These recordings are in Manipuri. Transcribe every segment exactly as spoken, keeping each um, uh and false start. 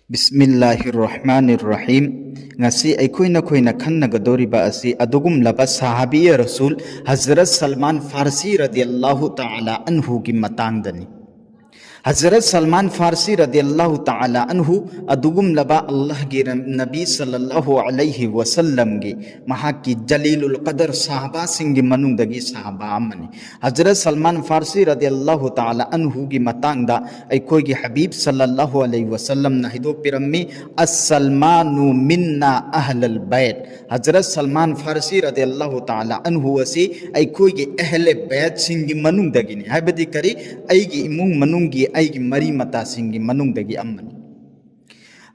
ꯕꯤꯁꯃꯤꯜꯂꯥꯍꯤꯔ ꯔꯍꯃꯥꯅꯤꯔ ꯔꯍꯤꯝ꯫ ꯉꯁꯤ ꯑꯩꯈꯣꯏ ꯅꯈꯣꯏꯅ ꯈꯟꯅꯒꯗꯧꯔꯤꯕ ꯑꯁꯤ ꯑꯗꯨꯒꯨꯝꯂꯕ ꯁꯍꯥꯕꯤꯌꯦ ꯔꯁꯨꯜ ꯍꯖꯔꯠ ꯁꯜꯃꯥꯟ ꯐꯥꯔꯁꯤ ꯔꯗꯤꯌꯜꯂꯥꯍꯨ ꯇꯥꯂꯥ ꯑꯟꯍꯨꯒꯤ ꯃꯇꯥꯡꯗꯅꯤ꯫ ꯍꯖꯔꯠ ꯁꯜꯃꯥꯟ ꯐꯥꯔꯁꯤ ꯔꯗꯤꯌꯜꯂꯥꯍꯨ ꯇꯥꯂꯥ ꯑꯟꯍꯨ ꯑꯗꯨꯒꯨꯝꯂꯕ ꯑꯜꯂꯥꯍꯒꯤ ꯅꯕꯤ ꯁꯜꯂꯜꯂꯥꯍꯨ ꯑꯂꯩꯍꯤ ꯋꯁꯜꯂꯝꯒꯤ ꯃꯍꯥꯛꯀꯤ ꯖꯂꯤꯂꯨꯜ ꯀꯗꯔ ꯁꯍꯥꯕꯥꯁꯤꯡꯒꯤ ꯃꯅꯨꯡꯗꯒꯤ ꯁꯍꯥꯕꯥ ꯑꯃꯅꯤ꯫ ꯍꯖꯔꯠ ꯁꯜꯃꯥꯟ ꯐꯥꯔꯁꯤ ꯔꯗꯤꯌꯜꯂꯥꯍꯨ ꯇꯥꯂꯥ ꯑꯟꯍꯨꯒꯤ ꯃꯇꯥꯡꯗ ꯑꯩꯈꯣꯏꯒꯤ ꯍꯕꯤꯕ ꯁꯜꯂꯜꯂꯥꯍꯨ ꯑꯂꯩꯍꯤ ꯋꯁꯜꯂꯝꯅ ꯍꯥꯏꯗꯣꯛꯄꯤꯔꯝꯃꯤ, "ꯑꯁ ꯁꯜꯃꯥꯅꯨ ꯃꯤꯟꯅꯥ ꯑꯍꯂꯜ ꯕꯩꯠ"꯫ ꯍꯖꯔꯠ ꯁꯜꯃꯥꯟ ꯐꯥꯔꯁꯤ ꯔꯗꯤꯌꯜꯂꯥꯍꯨ ꯇꯥꯂꯥ ꯑꯟꯍꯨ ꯑꯁꯤ ꯑꯩꯈꯣꯏꯒꯤ ꯑꯍꯂꯦ ꯕꯩꯠꯁꯤꯡꯒꯤ ꯃꯅꯨꯡꯗꯒꯤꯅꯤ꯫ ꯍꯥꯏꯕꯗꯤ ꯀꯔꯤ? ꯑꯩꯒꯤ ꯏꯃꯨꯡ ꯃꯅꯨꯡꯒꯤ, ꯑꯩꯒꯤ ꯃꯔꯤ ꯃꯇꯥꯁꯤꯡꯒꯤ ꯃꯅꯨꯡꯗꯒꯤ ꯑꯃꯅꯤ꯫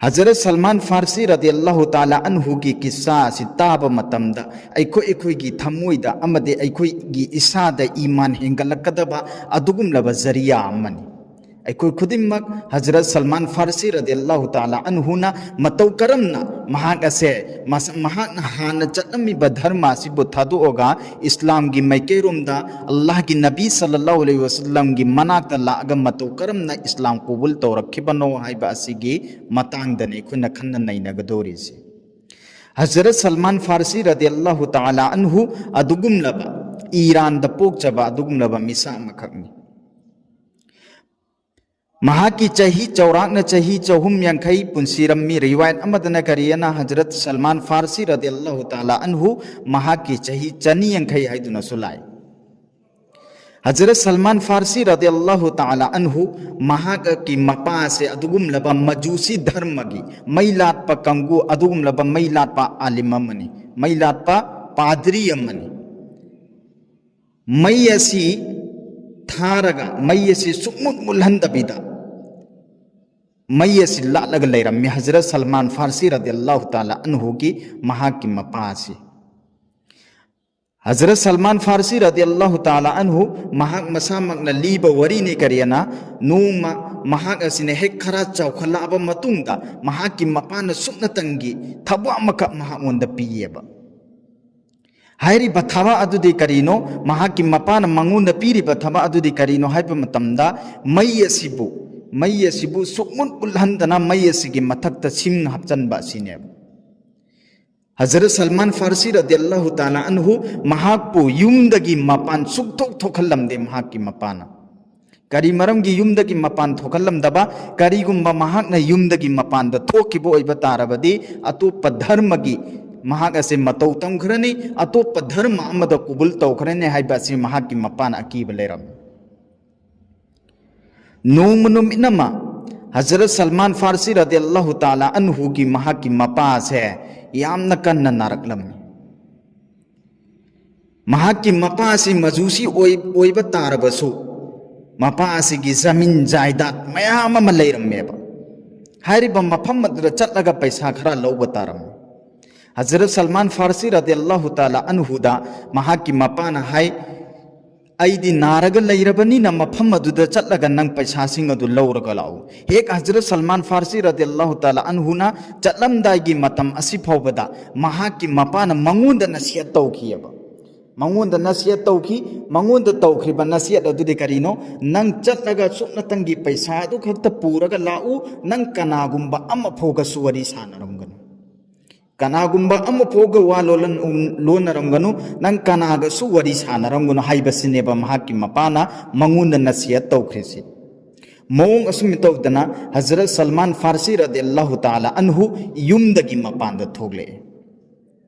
ꯍꯖꯔꯠ ꯁꯜꯃꯥꯟ ꯐꯥꯔꯁꯤ ꯔꯗꯤꯌꯜꯂꯥꯍꯨ ꯇꯥꯂꯥ ꯑꯟꯍꯨꯒꯤ ꯀꯤꯁꯥ ꯑꯁꯤ ꯇꯥꯕ ꯃꯇꯝꯗ ꯑꯩꯈꯣꯏ, ꯑꯩꯈꯣꯏꯒꯤ ꯊꯃꯣꯏꯗ ꯑꯃꯗꯤ ꯑꯩꯈꯣꯏꯒꯤ ꯏꯁꯥꯗ ꯏꯃꯥꯟ ꯍꯦꯟꯒꯠꯂꯛꯀꯗꯕ ꯑꯗꯨꯒꯨꯝꯂꯕ ꯖꯔꯤꯌꯥ ꯑꯃꯅꯤ꯫ ꯑꯩꯈꯣꯏ ꯈꯨꯗꯤꯡꯃꯛ ꯍꯖꯔꯠ ꯁꯜꯃꯥꯟ ꯐꯥꯔꯁꯤ ꯔꯗꯤꯌꯜꯂꯥꯍꯨ ꯇꯥꯂꯥ ꯑꯟꯍꯨꯅ ꯃꯇꯧ ꯀꯔꯝꯅ ꯃꯍꯥꯛ ꯑꯁꯦ, ꯃꯁ-, ꯃꯍꯥꯛꯅ ꯍꯥꯟꯅ ꯆꯠꯂꯝꯃꯤꯕ ꯙꯔꯃ ꯑꯁꯤꯕꯨ ꯊꯥꯗꯣꯛꯑꯒ ꯏꯁꯂꯥꯝꯒꯤ ꯃꯥꯏꯀꯩꯔꯣꯝꯗ, ꯑꯜꯂꯥꯍꯒꯤ ꯅꯕꯤ ꯁꯜꯂꯜꯂꯥꯍꯨ ꯑꯂꯩꯍꯤ ꯋꯁꯜꯂꯝꯒꯤ ꯃꯅꯥꯛꯇ ꯂꯥꯛꯑꯒ ꯃꯇꯧ ꯀꯔꯝꯅ ꯏꯁꯂꯥꯝ ꯀꯕꯨꯜ ꯇꯧꯔꯛꯈꯤꯕꯅꯣ ꯍꯥꯏꯕ ꯑꯁꯤꯒꯤ ꯃꯇꯥꯡꯗꯅꯤ ꯑꯩꯈꯣꯏꯅ ꯈꯟꯅ ꯅꯩꯅꯒꯗꯧꯔꯤꯁꯦ꯫ ꯍꯖꯔꯠ ꯁꯜꯃꯥꯟ ꯐꯥꯔꯁꯤ ꯔꯗꯤꯌꯜꯂꯥꯍꯨ ꯇꯥꯂꯥ ꯑꯟꯍꯨ ꯑꯗꯨꯒꯨꯝꯂꯕ ꯏꯔꯥꯟꯗ ꯄꯣꯛꯆꯕ ꯑꯗꯨꯒꯨꯝꯂꯕ ꯃꯤꯁꯛ ꯑꯃꯈꯛꯅꯤ꯫ ꯃꯍꯥꯛꯀꯤ ꯆꯍꯤ ꯆꯥꯎꯔꯥꯛꯅ ꯆꯍꯤ ꯆꯍꯨꯝ ꯌꯥꯡꯈꯩ ꯄꯨꯟꯁꯤꯔꯝꯃꯤ꯫ ꯔꯤꯋꯥꯌꯠ ꯑꯃꯗꯅ ꯀꯔꯤꯑꯅ ꯍꯖꯔꯠ ꯁꯜꯃꯥꯟ ꯐꯥꯔꯁꯤ ꯔꯗꯤꯌꯜꯂꯥꯍꯨ ꯇꯥꯂꯥ ꯑꯟꯍꯨ ꯃꯍꯥꯛꯀꯤ ꯆꯍꯤ ꯆꯅꯤ ꯌꯥꯡꯈꯩ ꯍꯥꯏꯗꯨꯅꯁꯨ ꯂꯥꯛꯏ꯫ ꯍꯖꯔꯠ ꯁꯜꯃꯥꯟ ꯐꯥꯔꯁꯤ ꯔꯗꯤꯌꯜꯂꯥꯍꯨ ꯇꯥꯂꯥ ꯑꯟꯍꯨ ꯃꯍꯥꯛꯀꯤ ꯃꯄꯥꯁꯦ ꯑꯗꯨꯒꯨꯝꯂꯕ ꯃꯖꯨꯁꯤ ꯙꯔꯃꯒꯤ ꯃꯩ ꯂꯥꯠꯄ ꯀꯥꯡꯕꯨ, ꯑꯗꯨꯒꯨꯝꯂꯕ ꯃꯩ ꯂꯥꯠꯄ ꯑꯥꯂꯤꯝ ꯑꯃꯅꯤ, ꯃꯩ ꯂꯥꯠꯄ ꯄꯥꯗ꯭ꯔꯤ ꯑꯃꯅꯤ꯫ ꯃꯩ ꯑꯁꯤ ꯊꯥꯔꯒ ꯃꯩ ꯑꯁꯤ ꯁꯨꯡꯃꯨꯠ ꯃꯨꯠꯍꯟꯗꯕꯤꯗ ꯃꯩ ꯑꯁꯤ ꯂꯥꯠꯂꯒ ꯂꯩꯔꯝꯃꯤ ꯍꯖꯔꯠ ꯁꯜꯃꯥꯟ ꯐꯥꯔꯁꯤ ꯔꯗꯤꯌꯜꯂꯥꯍꯨ ꯇꯥꯂꯥ ꯑꯟꯍꯨꯒꯤ ꯃꯍꯥꯛꯀꯤ ꯃꯄꯥ ꯑꯁꯤ꯫ ꯍꯖꯔꯠ ꯁꯜꯃꯥꯟ ꯐꯥꯔꯁꯤ ꯔꯗꯤꯌꯜꯂꯥꯍꯨ ꯇꯥꯂꯥ ꯑꯟꯍꯨ ꯃꯍꯥꯛ ꯃꯁꯥꯃꯛꯅ ꯂꯤꯕ ꯋꯥꯔꯤꯅꯤ꯫ ꯀꯔꯤꯑꯅ, ꯅꯣꯡꯃ ꯃꯍꯥꯛ ꯑꯁꯤꯅ ꯍꯦꯛ ꯈꯔ ꯆꯥꯎꯈꯠꯂꯛꯑꯕ ꯃꯇꯨꯡꯗ ꯃꯍꯥꯛꯀꯤ ꯃꯄꯥꯅ ꯁꯨꯞꯅꯇꯪꯒꯤ ꯊꯕꯛ ꯑꯃꯈꯛ ꯃꯍꯥꯛꯉꯣꯟꯗ ꯄꯤꯌꯦꯕ꯫ ꯍꯥꯏꯔꯤꯕ ꯊꯕꯛ ꯑꯗꯨꯗꯤ ꯀꯔꯤꯅꯣ? ꯃꯍꯥꯛꯀꯤ ꯃꯄꯥꯅ ꯃꯉꯣꯟꯗ ꯄꯤꯔꯤꯕ ꯊꯕꯛ ꯑꯗꯨꯗꯤ ꯀꯔꯤꯅꯣ ꯍꯥꯏꯕ ꯃꯇꯝꯗ, ꯃꯩ ꯑꯁꯤꯕꯨ ꯃꯩ ꯑꯁꯤꯕꯨ ꯁꯨꯛꯃꯨꯠ ꯃꯨꯠꯍꯟꯗꯅ ꯃꯩ ꯑꯁꯤꯒꯤ ꯃꯊꯛꯇ ꯁꯤꯡ ꯍꯥꯞꯆꯤꯟꯕ ꯑꯁꯤꯅꯦꯕ꯫ ꯍꯖꯔꯠ ꯁꯜꯃꯥꯟ ꯐꯥꯔꯁꯤ ꯔꯗꯤꯌꯜꯂꯥꯍꯨ ꯇꯥꯂꯥ ꯑꯟꯍꯨ ꯃꯍꯥꯛꯄꯨ ꯌꯨꯝꯗꯒꯤ ꯃꯄꯥꯟ ꯁꯨꯛꯊꯣꯛ ꯊꯣꯛꯍꯜꯂꯝꯗꯦ ꯃꯍꯥꯛꯀꯤ ꯃꯄꯥꯅ꯫ ꯀꯔꯤ ꯃꯔꯝꯒꯤ ꯌꯨꯝꯗꯒꯤ ꯃꯄꯥꯟ ꯊꯣꯛꯍꯜꯂꯝꯗꯕ? ꯀꯔꯤꯒꯨꯝꯕ ꯃꯍꯥꯛꯅ ꯌꯨꯝꯗꯒꯤ ꯃꯄꯥꯟꯗ ꯊꯣꯛꯈꯤꯕ ꯑꯣꯏꯕ ꯇꯥꯔꯕꯗꯤ, ꯑꯇꯣꯞꯄ ꯙꯔꯃꯒꯤ ꯃꯍꯥꯛ ꯑꯁꯦ ꯃꯇꯧ ꯇꯝꯈ꯭ꯔꯅꯤ, ꯑꯇꯣꯞꯄ ꯙꯔꯃ ꯑꯃꯗ ꯀꯨꯕꯨꯜ ꯇꯧꯈ꯭ꯔꯅꯤ ꯍꯥꯏꯕ ꯑꯁꯤ ꯃꯍꯥꯛꯀꯤ ꯃꯄꯥꯅ ꯑꯀꯤꯕ ꯂꯩꯔꯝꯃꯤ꯫ ꯅꯣꯡꯃ ꯅꯨꯃꯤꯠ ꯑꯃ ꯍꯖꯔꯠ ꯁꯜꯃꯥꯟ ꯐꯥꯔꯁꯤ ꯔꯗꯤꯌꯜꯂꯥꯍꯨ ꯇꯥꯂꯥ ꯑꯟꯍꯨꯒꯤ ꯃꯍꯥꯛꯀꯤ ꯃꯄꯥꯁꯦ ꯌꯥꯝꯅ ꯀꯟꯅ ꯅꯥꯔꯛꯂꯝꯃꯤ꯫ ꯃꯍꯥꯛꯀꯤ ꯃꯄꯥ ꯑꯁꯤ ꯃꯖꯨꯁꯤ ꯑꯣꯏ-, ꯑꯣꯏꯕ ꯇꯥꯔꯕꯁꯨ, ꯃꯄꯥ ꯑꯁꯤꯒꯤ ꯖꯃꯤꯟ ꯖꯥꯏꯗꯥꯗ ꯃꯌꯥꯝ ꯑꯃ ꯂꯩꯔꯝꯃꯦꯕ꯫ ꯍꯥꯏꯔꯤꯕ ꯃꯐꯝ ꯑꯗꯨꯗ ꯆꯠꯂꯒ ꯄꯩꯁꯥ ꯈꯔ ꯂꯧꯕ ꯇꯥꯔꯝꯃꯤ꯫ ꯍꯖꯔꯠ ꯁꯜꯃꯥꯟ ꯐꯥꯔꯁꯤ ꯔꯗꯤꯌꯜꯂꯥꯍꯨ ꯇꯥꯂꯥ ꯑꯟꯍꯨꯗ ꯃꯍꯥꯛꯀꯤ ꯃꯄꯥꯅ ꯍꯥꯏ, "ꯑꯩꯗꯤ ꯅꯥꯔꯒ ꯂꯩꯔꯕꯅꯤꯅ ꯃꯐꯝ ꯑꯗꯨꯗ ꯆꯠꯂꯒ ꯅꯪ ꯄꯩꯁꯥꯁꯤꯡ ꯑꯗꯨ ꯂꯧꯔꯒ ꯂꯥꯛꯎ"꯫ ꯍꯦꯛ ꯍꯖꯔꯠ ꯁꯜꯃꯥꯟ ꯐꯥꯔꯁꯤ ꯔꯗꯤꯌꯜꯂꯥꯍꯨ ꯇꯥꯂꯥ ꯑꯟꯍꯨꯅ ꯆꯠꯂꯝꯗꯥꯏꯒꯤ ꯃꯇꯝ ꯑꯁꯤ ꯐꯥꯎꯕꯗ ꯃꯍꯥꯛꯀꯤ ꯃꯄꯥꯅ ꯃꯉꯣꯟꯗ ꯅꯁꯤꯍꯠ ꯇꯧꯈꯤꯑꯕ꯫ ꯃꯉꯣꯟꯗ ꯅꯁꯤꯍꯠ ꯇꯧꯈꯤ꯫ ꯃꯉꯣꯟꯗ ꯇꯧꯈ꯭ꯔꯤꯕ ꯅꯁꯤꯍꯠ ꯑꯗꯨꯗꯤ ꯀꯔꯤꯅꯣ? "ꯅꯪ ꯆꯠꯂꯒ ꯁꯨꯞꯅꯇꯪꯒꯤ ꯄꯩꯁꯥ ꯑꯗꯨ ꯈꯛꯇ ꯄꯨꯔꯒ ꯂꯥꯛꯎ, ꯅꯪ ꯀꯅꯥꯒꯨꯝꯕ ꯑꯃ ꯐꯥꯎꯒꯁꯨ ꯋꯥꯔꯤ ꯁꯥꯟꯅꯔꯝꯒꯅꯨ꯫ ꯀꯅꯥꯒꯨꯝꯕ ꯑꯃ ꯐꯥꯎꯒ ꯋꯥ ꯂꯣꯜꯂꯟ-, ꯂꯣꯟꯅꯔꯝꯒꯅꯨ, ꯅꯪ ꯀꯅꯥꯒꯁꯨ ꯋꯥꯔꯤ ꯁꯥꯟꯅꯔꯝꯒꯅꯨ" ꯍꯥꯏꯕꯁꯤꯅꯦꯕ ꯃꯍꯥꯛꯀꯤ ꯃꯄꯥꯅ ꯃꯉꯣꯟꯗ ꯅꯁꯤꯍꯠ ꯇꯧꯈ꯭ꯔꯤꯁꯤ꯫ ꯃꯑꯣꯡ ꯑꯁꯨꯝ ꯇꯧꯗꯅ ꯍꯖꯔꯠ ꯁꯜꯃꯥꯟ ꯐꯥꯔꯁꯤ ꯔꯗꯤꯌꯜꯂꯥꯍꯨ ꯇꯥꯂꯥ ꯑꯟꯍꯨ ꯌꯨꯝꯗꯒꯤ ꯃꯄꯥꯟꯗ ꯊꯣꯛꯂꯛꯑꯦ꯫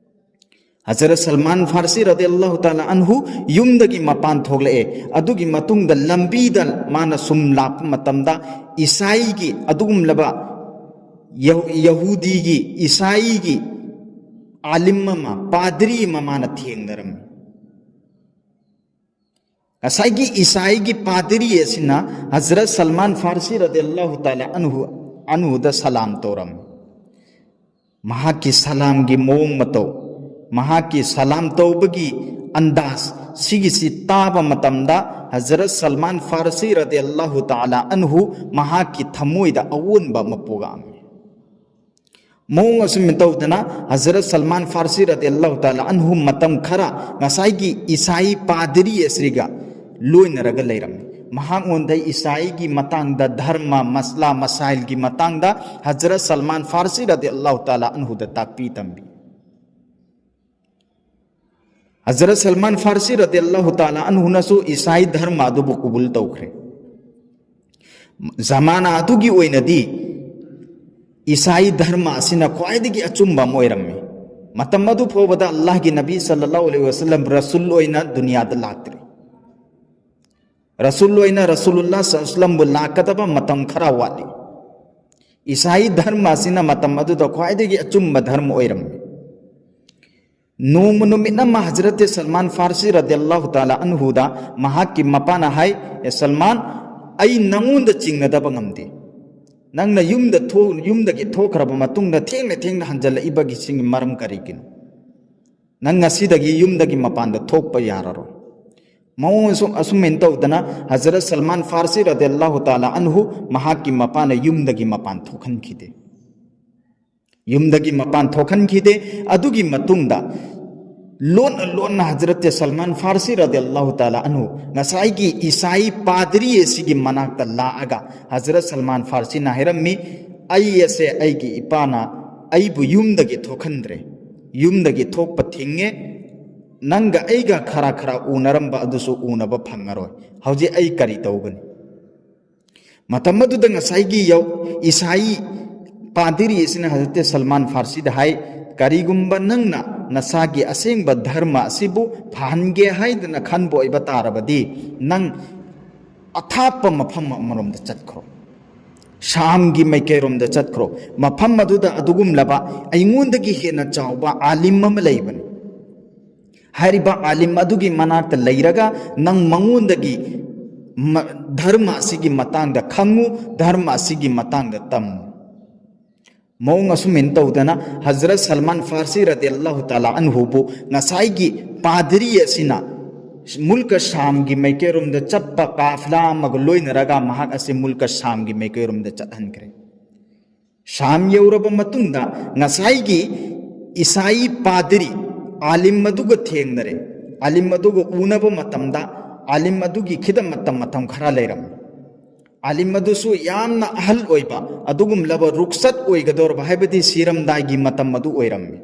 ꯍꯖꯔꯠ ꯁꯜꯃꯥꯟ ꯐꯥꯔꯁꯤ ꯔꯗꯤꯌꯜꯂꯥꯍꯨ ꯇꯥꯂꯥ ꯑꯟꯍꯨ ꯌꯨꯝꯗꯒꯤ ꯃꯄꯥꯟ ꯊꯣꯛꯂꯛꯑꯦ꯫ ꯑꯗꯨꯒꯤ ꯃꯇꯨꯡꯗ ꯂꯝꯕꯤꯗ ꯃꯥꯅ ꯁꯨꯝ ꯂꯥꯛꯄ ꯃꯇꯝꯗ ꯏꯁꯥꯏꯒꯤ, ꯑꯗꯨꯒꯨꯝꯂꯕ ꯌꯍꯨ-, ꯌꯍꯨꯗꯤꯒꯤ, ꯏꯁꯥꯏꯒꯤ ꯑꯥꯂꯤꯝ ꯑꯃ, ꯄꯥꯗ꯭ꯔꯤ ꯑꯃ ꯃꯥꯅ ꯊꯦꯡꯅꯔꯝꯃꯤ꯫ ꯉꯁꯥꯏꯒꯤ ꯏꯁꯥꯏꯒꯤ ꯄꯥꯗ꯭ꯔꯤ ꯑꯁꯤꯅ ꯍꯖꯔꯠ ꯁꯜꯃꯥꯟ ꯐꯥꯔꯁꯤ ꯔꯗꯤꯌꯜꯂꯥꯍꯨ ꯇꯥꯂꯥ ꯑꯟꯍꯨ, ꯑꯟꯍꯨꯗ ꯁꯂꯥꯝ ꯇꯧꯔꯝꯃꯤ꯫ ꯃꯍꯥꯛꯀꯤ ꯁꯂꯥꯝꯒꯤ ꯃꯑꯣꯡ ꯃꯇꯧ, ꯃꯍꯥꯛꯀꯤ ꯁꯂꯥꯝ ꯇꯧꯕꯒꯤ ꯑꯟꯗꯥꯖ ꯁꯤꯒꯤꯁꯤ ꯇꯥꯕ ꯃꯇꯝꯗ ꯍꯖꯔꯠ ꯁꯜꯃꯥꯟ ꯐꯥꯔꯁꯤ ꯔꯗꯤꯌꯜꯂꯥꯍꯨ ꯇꯥꯂꯥ ꯑꯟꯍꯨ ꯃꯍꯥꯛꯀꯤ ꯊꯃꯣꯏꯗ ꯑꯑꯣꯟꯕ ꯑꯃ ꯄꯣꯛꯂꯛꯑꯝꯃꯤ꯫ ꯃꯑꯣꯡ ꯑꯁꯨꯝ ꯇꯧꯗꯅ ꯍꯖꯔꯠ ꯁꯜꯃꯥꯟ ꯐꯥꯔꯁꯤ ꯔꯗꯤꯌꯜꯂꯥꯍꯨ ꯇꯥꯂꯥ ꯑꯟꯍꯨ ꯃꯇꯝ ꯈꯔ ꯉꯁꯥꯏꯒꯤ ꯏꯁꯥꯏ ꯄꯥꯗ꯭ꯔꯤ ꯑꯁꯤꯒ ꯂꯣꯏꯅꯔꯒ ꯂꯩꯔꯝꯃꯤ꯫ ꯃꯍꯥꯛꯉꯣꯟꯗ ꯏꯁꯥꯏꯒꯤ ꯃꯇꯥꯡꯗ, ꯙꯔꯃ ꯃꯁꯂꯥ ꯃꯁꯥꯏꯜꯒꯤ ꯃꯇꯥꯡꯗ ꯍꯖꯔꯠ ꯁꯜꯃꯥꯟ ꯐꯥꯔꯁꯤ ꯔꯗꯤꯌꯜꯂꯥꯍꯨ ꯇꯥꯂꯥ ꯑꯟꯍꯨꯗ ꯇꯥꯛꯄꯤ ꯇꯝꯕꯤ꯫ ꯍꯖꯔꯠ ꯁꯜꯃꯥꯟ ꯐꯥꯔꯁꯤ ꯔꯗꯤꯌꯜꯂꯥꯍꯨ ꯇꯥꯂꯥ ꯑꯟꯍꯨꯅꯁꯨ ꯏꯁꯥꯏ ꯙꯔꯃ ꯑꯗꯨꯕꯨ ꯀꯨꯕꯨꯜ ꯇꯧꯈ꯭ꯔꯦ꯫ ꯖꯃꯥꯅꯥ ꯑꯗꯨꯒꯤ ꯑꯣꯏꯅꯗꯤ ꯏꯁꯥꯏ ꯙꯔꯃ ꯑꯁꯤꯅ ꯈ꯭ꯋꯥꯏꯗꯒꯤ ꯑꯆꯨꯝꯕ ꯑꯃ ꯑꯣꯏꯔꯝꯃꯤ꯫ ꯃꯇꯝ ꯑꯗꯨ ꯐꯥꯎꯕꯗ ꯑꯜꯂꯥꯍꯒꯤ ꯅꯕꯤ ꯁꯜꯂꯜꯂꯥꯍꯨ ꯑꯂꯩꯍꯤ ꯋꯁꯜꯂꯝ ꯔꯁꯨꯜ ꯑꯣꯏꯅ ꯗꯨꯅꯤꯌꯥꯗ ꯂꯥꯛꯇ꯭ꯔꯤ꯫ ꯔꯁꯨꯜ ꯑꯣꯏꯅ ꯔꯁꯨꯂꯨꯜꯂꯥꯍ ꯁꯜꯂꯜꯂꯥꯍꯨ ꯑꯂꯩꯍꯤ ꯋꯁꯜꯂꯝꯕꯨ ꯂꯥꯛꯀꯗꯕ ꯃꯇꯝ ꯈꯔ ꯋꯥꯠꯂꯤ꯫ ꯏꯁꯥꯏ ꯙꯔꯃ ꯑꯁꯤꯅ ꯃꯇꯝ ꯑꯗꯨꯗ ꯈ꯭ꯋꯥꯏꯗꯒꯤ ꯑꯆꯨꯝꯕ ꯙꯔꯃ ꯑꯣꯏꯔꯝꯃꯤ꯫ ꯅꯣꯡꯃ ꯅꯨꯃꯤꯠ ꯑꯃ ꯍꯖꯔꯠ ꯁꯜꯃꯥꯟ ꯐꯥꯔꯁꯤ ꯔꯗꯤꯌꯜꯂꯥꯍꯨ ꯇꯥꯂꯥ ꯑꯟꯍꯨꯗ ꯃꯍꯥꯛꯀꯤ ꯃꯄꯥꯅ ꯍꯥꯏ, "ꯑꯦ ꯁꯜꯃꯥꯟ, ꯑꯩ ꯅꯉꯣꯟꯗ ꯆꯤꯡꯅꯗꯕ ꯉꯝꯗꯦ꯫ ꯅꯪꯅ ꯌꯨꯝꯗ ꯊꯣꯛ-, ꯌꯨꯝꯗꯒꯤ ꯊꯣꯛꯈ꯭ꯔꯕ ꯃꯇꯨꯡꯗ ꯊꯦꯡꯅ ꯊꯦꯡꯅ ꯍꯟꯖꯜꯂꯛꯏꯕꯒꯤ ꯁꯤꯒꯤ ꯃꯔꯝ ꯀꯔꯤꯒꯤꯅꯣ? ꯅꯪ ꯉꯁꯤꯗꯒꯤ ꯌꯨꯝꯗꯒꯤ ꯃꯄꯥꯟꯗ ꯊꯣꯛꯄ ꯌꯥꯔꯔꯣꯏ"꯫ ꯃꯑꯣꯡ ꯑꯁꯨꯝ, ꯑꯁꯨꯝꯍꯥꯏꯅ ꯇꯧꯗꯅ ꯍꯖꯔꯠ ꯁꯜꯃꯥꯟ ꯐꯥꯔꯁꯤ ꯔꯗꯤꯌꯜꯂꯥꯍꯨ ꯇꯥꯂꯥ ꯑꯟꯍꯨ ꯃꯍꯥꯛꯀꯤ ꯃꯄꯥꯅ ꯌꯨꯝꯗꯒꯤ ꯃꯄꯥꯟ ꯊꯣꯛꯍꯟꯈꯤꯗꯦ꯫ ꯌꯨꯝꯗꯒꯤ ꯃꯄꯥꯟ ꯊꯣꯛꯍꯟꯈꯤꯗꯦ꯫ ꯑꯗꯨꯒꯤ ꯃꯇꯨꯡꯗ ꯂꯣꯟꯅ ꯂꯣꯟꯅ ꯍꯖꯔꯠ ꯁꯜꯃꯥꯟ ꯐꯥꯔꯁꯤ ꯔꯗꯤꯌꯜꯂꯥꯍꯨ ꯇꯥꯂꯥ ꯑꯟꯍꯨ ꯉꯁꯥꯏꯒꯤ ꯏꯁꯥꯏ ꯄꯥꯗ꯭ꯔꯤ ꯑꯁꯤꯒꯤ ꯃꯅꯥꯛꯇ ꯂꯥꯛꯑꯒ ꯍꯖꯔꯠ ꯁꯜꯃꯥꯟ ꯐꯥꯔꯁꯤꯅ ꯍꯥꯏꯔꯝꯃꯤ, "ꯑꯩ ꯑꯁꯦ ꯑꯩꯒꯤ ꯏꯄꯥꯅ ꯑꯩꯕꯨ ꯌꯨꯝꯗꯒꯤ ꯊꯣꯛꯍꯟꯗ꯭ꯔꯦ, ꯌꯨꯝꯗꯒꯤ ꯊꯣꯛꯄ ꯊꯤꯡꯉꯦ, ꯅꯪꯒ ꯑꯩꯒ ꯈꯔ ꯈꯔ ꯎꯅꯔꯝꯕ ꯑꯗꯨꯁꯨ ꯎꯅꯕ ꯐꯪꯉꯔꯣꯏ, ꯍꯧꯖꯤꯛ ꯑꯩ ꯀꯔꯤ ꯇꯧꯒꯅꯤ?" ꯃꯇꯝ ꯑꯗꯨꯗ ꯉꯁꯥꯏꯒꯤ ꯌꯧ-, ꯏꯁꯥꯏ ꯄꯥꯗꯤꯔꯤ ꯑꯁꯤꯅ ꯍꯖꯔꯠ ꯁꯜꯃꯥꯟ ꯐꯥꯔꯁꯤꯗ ꯍꯥꯏ, "ꯀꯔꯤꯒꯨꯝꯕ ꯅꯪꯅ ꯅꯁꯥꯒꯤ ꯑꯁꯦꯡꯕ ꯙꯔꯃ ꯑꯁꯤꯕꯨ ꯐꯍꯟꯒꯦ ꯍꯥꯏꯗꯅ ꯈꯟꯕ ꯑꯣꯏꯕ ꯇꯥꯔꯕꯗꯤ, ꯅꯪ ꯑꯊꯥꯞꯄ ꯃꯐꯝ ꯑꯃꯔꯣꯝꯗ ꯆꯠꯈ꯭ꯔꯣ, ꯁꯥꯝꯒꯤ ꯃꯥꯏꯀꯩꯔꯣꯝꯗ ꯆꯠꯈ꯭ꯔꯣ꯫ ꯃꯐꯝ ꯑꯗꯨꯗ ꯑꯗꯨꯒꯨꯝꯂꯕ ꯑꯩꯉꯣꯟꯗꯒꯤ ꯍꯦꯟꯅ ꯆꯥꯎꯕ ꯑꯥꯂꯤꯝ ꯑꯃ ꯂꯩꯕꯅꯤ꯫ ꯍꯥꯏꯔꯤꯕ ꯑꯥꯂꯤꯝ ꯑꯗꯨꯒꯤ ꯃꯅꯥꯛꯇ ꯂꯩꯔꯒ ꯅꯪ ꯃꯉꯣꯟꯗꯒꯤ ꯃ-, ꯙꯔꯃ ꯑꯁꯤꯒꯤ ꯃꯇꯥꯡꯗ ꯈꯪꯉꯨ, ꯙꯔꯃ ꯑꯁꯤꯒꯤ ꯃꯇꯥꯡꯗ ꯇꯝꯃꯨ"꯫ ꯃꯑꯣꯡ ꯑꯁꯨꯝꯍꯥꯏꯅ ꯇꯧꯗꯅ ꯍꯖꯔꯠ ꯁꯜꯃꯥꯟ ꯐꯥꯔꯁꯤ ꯔꯗꯤꯌꯜꯂꯥꯍꯨ ꯇꯥꯂꯥ ꯑꯟꯍꯨꯕꯨ ꯉꯁꯥꯏꯒꯤ ꯄꯥꯗ꯭ꯔꯤ ꯑꯁꯤꯅ ꯃꯨꯜꯀ ꯁꯥꯝꯒꯤ ꯃꯥꯏꯀꯩꯔꯣꯝꯗ ꯆꯠꯄ ꯀꯥꯐꯂꯥ ꯑꯃꯒ ꯂꯣꯏꯅꯔꯒ ꯃꯍꯥꯛ ꯑꯁꯤ ꯃꯨꯜꯀ ꯁꯥꯝꯒꯤ ꯃꯥꯏꯀꯩꯔꯣꯝꯗ ꯆꯠꯍꯟꯈ꯭ꯔꯦ꯫ ꯁꯥꯝ ꯌꯧꯔꯕ ꯃꯇꯨꯡꯗ ꯉꯁꯥꯏꯒꯤ ꯏꯁꯥꯏ ꯄꯥꯗ꯭ꯔꯤ ꯑꯥꯂꯤꯝ ꯑꯗꯨꯒ ꯊꯦꯡꯅꯔꯦ꯫ ꯑꯥꯂꯤꯝ ꯑꯗꯨꯒ ꯎꯅꯕ ꯃꯇꯝꯗ ꯑꯥꯂꯤꯝ ꯑꯗꯨꯒꯤ ꯈꯤꯗꯃꯛꯇ ꯃꯇꯝ ꯈꯔ ꯂꯩꯔꯝꯃꯤ꯫ ꯑꯥꯂꯤꯝ ꯑꯗꯨꯁꯨ ꯌꯥꯝꯅ ꯑꯍꯜ ꯑꯣꯏꯕ, ꯑꯗꯨꯒꯨꯝꯂꯕ ꯔꯨꯛꯁꯠ ꯑꯣꯏꯒꯗꯧꯔꯕ, ꯍꯥꯏꯕꯗꯤ ꯁꯤꯔꯝꯗꯥꯏꯒꯤ ꯃꯇꯝ ꯑꯗꯨ ꯑꯣꯏꯔꯝꯃꯤ꯫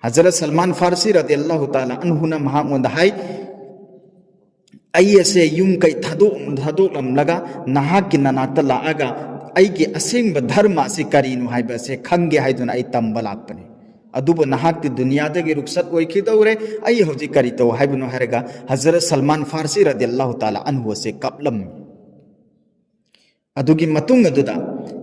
ꯍꯖꯔꯠ ꯁꯜꯃꯥꯟ ꯐꯥꯔꯁꯤ ꯔꯗꯤꯌꯜꯂꯥꯍꯨ ꯇꯥꯂꯥ ꯑꯟꯍꯨꯅ ꯃꯍꯥꯛꯉꯣꯟꯗ ꯍꯥꯏ, "ꯑꯩ ꯑꯁꯦ ꯌꯨꯝ ꯀꯩ ꯊꯥꯗꯣꯛ-, ꯊꯥꯗꯣꯛꯂꯝꯂꯒ ꯅꯍꯥꯛꯀꯤ ꯅꯅꯥꯛꯇ ꯂꯥꯛꯑꯒ ꯑꯩꯒꯤ ꯑꯁꯦꯡꯕ ꯙꯔꯃ ꯑꯁꯤ ꯀꯔꯤꯅꯣ ꯍꯥꯏꯕ ꯑꯁꯦ ꯈꯪꯒꯦ ꯍꯥꯏꯗꯨꯅ ꯑꯩ ꯇꯝꯕ ꯂꯥꯛꯄꯅꯤ꯫ ꯑꯗꯨꯕꯨ ꯅꯍꯥꯛꯇꯤ ꯗꯨꯅꯤꯌꯥꯗꯒꯤ ꯔꯨꯛꯁꯠ ꯑꯣꯏꯈꯤꯗꯧꯔꯦ, ꯑꯩ ꯍꯧꯖꯤꯛ ꯀꯔꯤ ꯇꯧ ꯍꯥꯏꯕꯅꯣ?" ꯍꯥꯏꯔꯒ ꯍꯖꯔꯠ ꯁꯜꯃꯥꯟ ꯐꯥꯔꯁꯤ ꯔꯗꯤꯌꯜꯂꯥꯍꯨ ꯇꯥꯂꯥ ꯑꯟꯍꯨ ꯑꯁꯦ ꯀꯞꯂꯝꯃꯤ꯫ ꯑꯗꯨꯒꯤ ꯃꯇꯨꯡ ꯑꯗꯨꯗ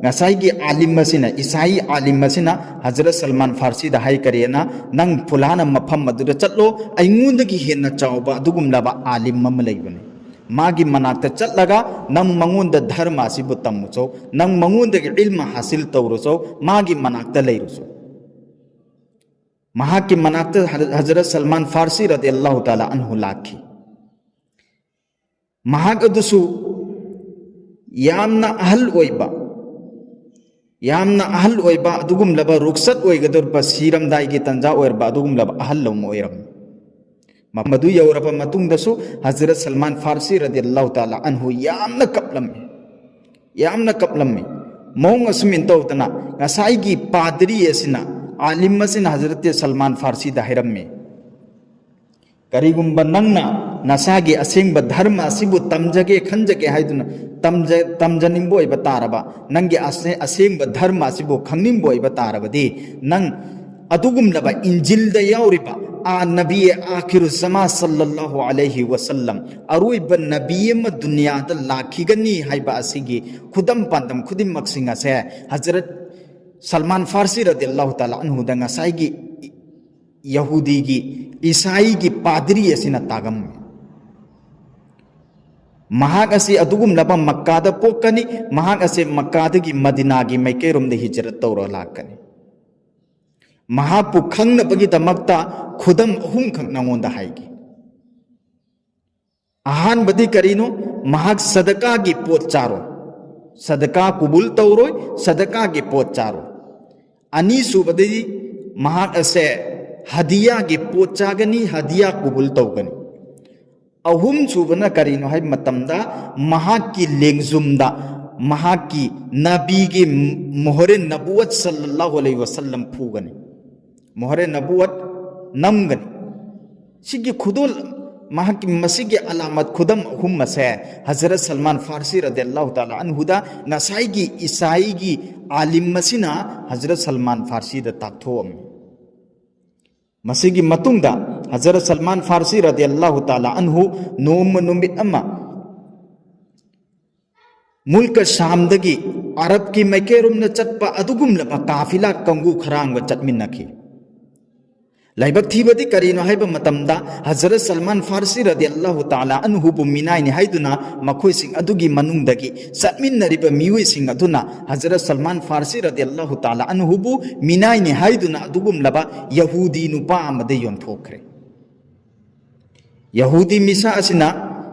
ꯉꯁꯥꯏꯒꯤ ꯑꯥꯂꯤꯝ ꯑꯁꯤꯅ, ꯏꯁꯥꯏ ꯑꯥꯂꯤꯝ ꯑꯁꯤꯅ ꯍꯖꯔꯠ ꯁꯜꯃꯥꯟ ꯐꯥꯔꯁꯤꯗ ꯍꯥꯏꯈꯔꯦꯅ, "ꯅꯪ ꯐꯨꯂꯥꯅ ꯃꯐꯝ ꯑꯗꯨꯗ ꯆꯠꯂꯣ, ꯑꯩꯉꯣꯟꯗꯒꯤ ꯍꯦꯟꯅ ꯆꯥꯎꯕ ꯑꯗꯨꯒꯨꯝꯂꯕ ꯑꯥꯂꯤꯝ ꯑꯃ ꯂꯩꯕꯅꯤ꯫ ꯃꯥꯒꯤ ꯃꯅꯥꯛꯇ ꯆꯠꯂꯒ ꯅꯪ ꯃꯉꯣꯟꯗ ꯙꯔꯃ ꯑꯁꯤꯕꯨ ꯇꯝꯃꯨꯆꯣ, ꯅꯪ ꯃꯉꯣꯟꯗꯒꯤ ꯏꯜꯃ ꯍꯥꯁꯤꯜ ꯇꯧꯔꯨꯆꯣ, ꯃꯥꯒꯤ ꯃꯅꯥꯛꯇ ꯂꯩꯔꯨꯆꯣ꯫" ꯃꯍꯥꯛꯀꯤ ꯃꯅꯥꯛꯇ ꯍꯖꯔꯠ ꯁꯜꯃꯥꯟ ꯐꯥꯔꯁꯤ ꯔꯗꯤꯌꯜꯂꯥꯍꯨ ꯇꯥꯂꯥ ꯑꯟꯍꯨ ꯂꯥꯛꯈꯤ꯫ ꯃꯍꯥꯛ ꯑꯗꯨꯁꯨ ꯌꯥꯝꯅ ꯑꯍꯜ ꯑꯣꯏꯕ, ꯌꯥꯝꯅ ꯑꯍꯜ ꯑꯣꯏꯕ, ꯑꯗꯨꯒꯨꯝꯂꯕ ꯔꯨꯛꯁꯠ ꯑꯣꯏꯒꯗꯧꯔꯤꯕ, ꯁꯤꯔꯝꯗꯥꯏꯒꯤ ꯇꯥꯟꯖꯥ ꯑꯣꯏꯔꯕ ꯑꯗꯨꯒꯨꯝꯂꯕ ꯑꯍꯜ ꯑꯃ ꯑꯣꯏꯔꯝꯃꯤ꯫ ꯃꯗꯨ ꯌꯧꯔꯕ ꯃꯇꯨꯡꯗꯁꯨ ꯍꯖꯔꯠ ꯁꯜꯃꯥꯟ ꯐꯥꯔꯁꯤ ꯔꯗꯤꯌꯜꯂꯥꯍꯨ ꯇꯥꯂꯥ ꯑꯟꯍꯨ ꯌꯥꯝꯅ ꯀꯞꯂꯝꯃꯤ, ꯌꯥꯝꯅ ꯀꯞꯂꯝꯃꯤ꯫ ꯃꯑꯣꯡ ꯑꯁꯨꯝ ꯏꯟ ꯇꯧꯗꯅ ꯉꯁꯥꯏꯒꯤ ꯄꯥꯗ꯭ꯔꯤ ꯑꯁꯤꯅ, ꯑꯥꯂꯤꯝ ꯑꯁꯤꯅ ꯍꯖꯔꯠ ꯁꯜꯃꯥꯟ ꯐꯥꯔꯁꯤꯗ ꯍꯥꯏꯔꯝꯃꯤ, "ꯀꯔꯤꯒꯨꯝꯕ ꯅꯪꯅ ꯅꯁꯥꯒꯤ ꯑꯁꯦꯡꯕ ꯙꯔꯃ ꯑꯁꯤꯕꯨ ꯇꯝꯖꯒꯦ ꯈꯟꯖꯒꯦ ꯍꯥꯏꯗꯨꯅ ꯇꯝꯖ-, ꯇꯝꯖꯅꯤꯡꯕ ꯑꯣꯏꯕ ꯇꯥꯔꯕ, ꯅꯪꯒꯤ ꯑꯁꯦ-, ꯑꯁꯦꯡꯕ ꯙꯔꯃ ꯑꯁꯤꯕꯨ ꯈꯪꯅꯤꯡꯕ ꯑꯣꯏꯕ ꯇꯥꯔꯕꯗꯤ, ꯅꯪ ꯑꯗꯨꯒꯨꯝꯂꯕ ꯏꯟꯖꯤꯜꯗ ꯌꯥꯎꯔꯤꯕ ꯑꯥ ꯅꯕꯤ ꯑꯥꯈꯤꯔꯨ ꯖꯃꯥ ꯁꯜꯂꯜꯂꯥꯍꯨ ꯑꯂꯩꯍꯤ ꯋꯁꯜꯂꯝ, ꯑꯔꯣꯏꯕ ꯅꯕꯤ ꯑꯃ ꯗꯨꯅꯤꯌꯥꯗ ꯂꯥꯛꯈꯤꯒꯅꯤ ꯍꯥꯏꯕ ꯑꯁꯤꯒꯤ ꯈꯨꯗꯝ ꯄꯥꯟꯗꯝ ꯈꯨꯗꯤꯡꯃꯛꯁꯤꯡ ꯑꯁꯦ ꯍꯖꯔꯠ ꯁꯜꯃꯥꯟ ꯐꯥꯔꯁꯤ ꯔꯗꯤꯌꯜꯂꯥꯍꯨ ꯇꯥꯂꯥ ꯑꯟꯍꯨꯗ ꯉꯁꯥꯏꯒꯤ ꯌꯍꯨꯗꯤꯒꯤ, ꯏꯁꯥꯏꯒꯤ ꯄꯥꯗ꯭ꯔꯤ ꯑꯁꯤꯅ ꯇꯥꯒꯝꯃꯤ꯫ ꯃꯍꯥꯛ ꯑꯁꯤ ꯑꯗꯨꯒꯨꯝꯂꯕ ꯃꯛꯀꯥꯗ ꯄꯣꯛꯀꯅꯤ, ꯃꯍꯥꯛ ꯑꯁꯤ ꯃꯛꯀꯥꯗꯒꯤ ꯃꯗꯤꯅꯥꯒꯤ ꯃꯥꯏꯀꯩꯔꯣꯝꯗ ꯍꯤꯖꯔꯠ ꯇꯧꯔ ꯂꯥꯛꯀꯅꯤ꯫ ꯃꯍꯥꯛꯄꯨ ꯈꯪꯅꯕꯒꯤꯗꯃꯛꯇ ꯈꯨꯗꯝ ꯑꯍꯨꯝꯈꯛ ꯅꯉꯣꯟꯗ ꯍꯥꯏꯒꯦ꯫ ꯑꯍꯥꯟꯕꯗꯤ ꯀꯔꯤꯅꯣ? ꯃꯍꯥꯛ ꯁꯗꯀꯥꯒꯤ ꯄꯣꯠ ꯆꯥꯔꯣꯏ, ꯁꯗꯀꯥ ꯀꯨꯕꯨꯜ ꯇꯧꯔꯣꯏ, ꯁꯗꯀꯥꯒꯤ ꯄꯣꯠ ꯆꯥꯔꯣꯏ꯫ ꯑꯅꯤꯁꯨꯕꯗꯤ ꯃꯍꯥꯛ ꯑꯁꯦ ꯍꯗꯤꯌꯥꯒꯤ ꯄꯣꯠ ꯆꯥꯒꯅꯤ, ꯍꯗꯤꯌꯥ ꯀꯨꯕꯨꯜ ꯇꯧꯒꯅꯤ꯫ ꯑꯍꯨꯝ ꯁꯨꯕꯅ ꯀꯔꯤꯅꯣ ꯍꯥꯏꯕ ꯃꯇꯝꯗ, ꯃꯍꯥꯛꯀꯤ ꯂꯦꯡꯖꯨꯝꯗ ꯃꯍꯥꯛꯀꯤ ꯅꯕꯤꯒꯤ ꯃꯣꯍꯔꯦ ꯅꯕꯨꯋꯠ ꯁꯜꯂꯜꯂꯥꯍꯨ ꯑꯂꯩꯍꯤ ꯋꯁꯜꯂꯝ ꯐꯨꯒꯅꯤ, ꯃꯣꯍꯔꯦ ꯅꯕꯨꯋꯠ ꯅꯝꯒꯅꯤ꯫ ꯁꯤꯒꯤ ꯈꯨꯗꯣꯜ, ꯃꯍꯥꯛꯀꯤ ꯃꯁꯤꯒꯤ ꯑꯂꯥꯃꯠ ꯈꯨꯗꯝ ꯑꯍꯨꯝ ꯑꯁꯦ ꯍꯖꯔꯠ ꯁꯜꯃꯥꯟ ꯐꯥꯔꯁꯤ ꯔꯗꯤꯌꯜꯂꯥꯍꯨ ꯇꯥꯂꯥ ꯑꯟꯍꯨꯗ ꯉꯁꯥꯏꯒꯤ ꯏꯁꯥꯏꯒꯤ ꯑꯥꯂꯤꯝ ꯑꯁꯤꯅ ꯍꯖꯔꯠ ꯁꯜꯃꯥꯟ ꯐꯥꯔꯁꯤꯗ ꯇꯥꯛꯊꯣꯛꯑꯝꯃꯤ꯫ ꯃꯁꯤꯒꯤ ꯃꯇꯨꯡꯗ ꯍꯖꯔꯠ ꯁꯜꯃꯥꯟ ꯐꯥꯔꯁꯤ ꯔꯗꯤꯌꯜꯂꯥꯍꯨ ꯇꯥꯂꯥ ꯑꯟꯍꯨ ꯅꯣꯡꯃ ꯅꯨꯃꯤꯠ ꯑꯃ ꯃꯨꯜꯀ ꯁꯥꯝꯗꯒꯤ ꯑꯔꯕꯀꯤ ꯃꯥꯏꯀꯩꯔꯣꯝꯗ ꯆꯠꯄ ꯑꯗꯨꯒꯨꯝꯂꯕ ꯀꯥꯐꯤꯂꯥ ꯀꯥꯡꯕꯨ ꯈꯔ ꯑꯃꯒ ꯆꯠꯃꯤꯟꯅꯈꯤ꯫ ꯂꯥꯏꯕꯛ ꯊꯤꯕꯗꯤ ꯀꯔꯤꯅꯣ ꯍꯥꯏꯕ ꯃꯇꯝꯗ, ꯍꯖꯔꯠ ꯁꯜꯃꯥꯟ ꯐꯥꯔꯁꯤ ꯔꯗꯤꯌꯜꯂꯥꯍꯨ ꯇꯥꯂꯥ ꯑꯟꯍꯨꯕꯨ ꯃꯤꯅꯥꯏꯅꯤ ꯍꯥꯏꯗꯨꯅ ꯃꯈꯣꯏꯁꯤꯡ ꯑꯗꯨꯒꯤ ꯃꯅꯨꯡꯗꯒꯤ ꯆꯠꯃꯤꯟꯅꯔꯤꯕ ꯃꯤꯑꯣꯏꯁꯤꯡ ꯑꯗꯨꯅ ꯍꯖꯔꯠ ꯁꯜꯃꯥꯟ ꯐꯥꯔꯁꯤ ꯔꯗꯤꯌꯜꯂꯥꯍꯨ ꯇꯥꯂꯥ ꯑꯟꯍꯨꯕꯨ ꯃꯤꯅꯥꯏꯅꯤ ꯍꯥꯏꯗꯨꯅ ꯑꯗꯨꯒꯨꯝꯂꯕ ꯌꯍꯨꯗꯤ ꯅꯨꯄꯥ ꯑꯃꯗ ꯌꯣꯟꯊꯣꯛꯈ꯭ꯔꯦ꯫ ꯌꯍꯨꯗꯤ ꯃꯤꯁꯥ ꯑꯁꯤꯅ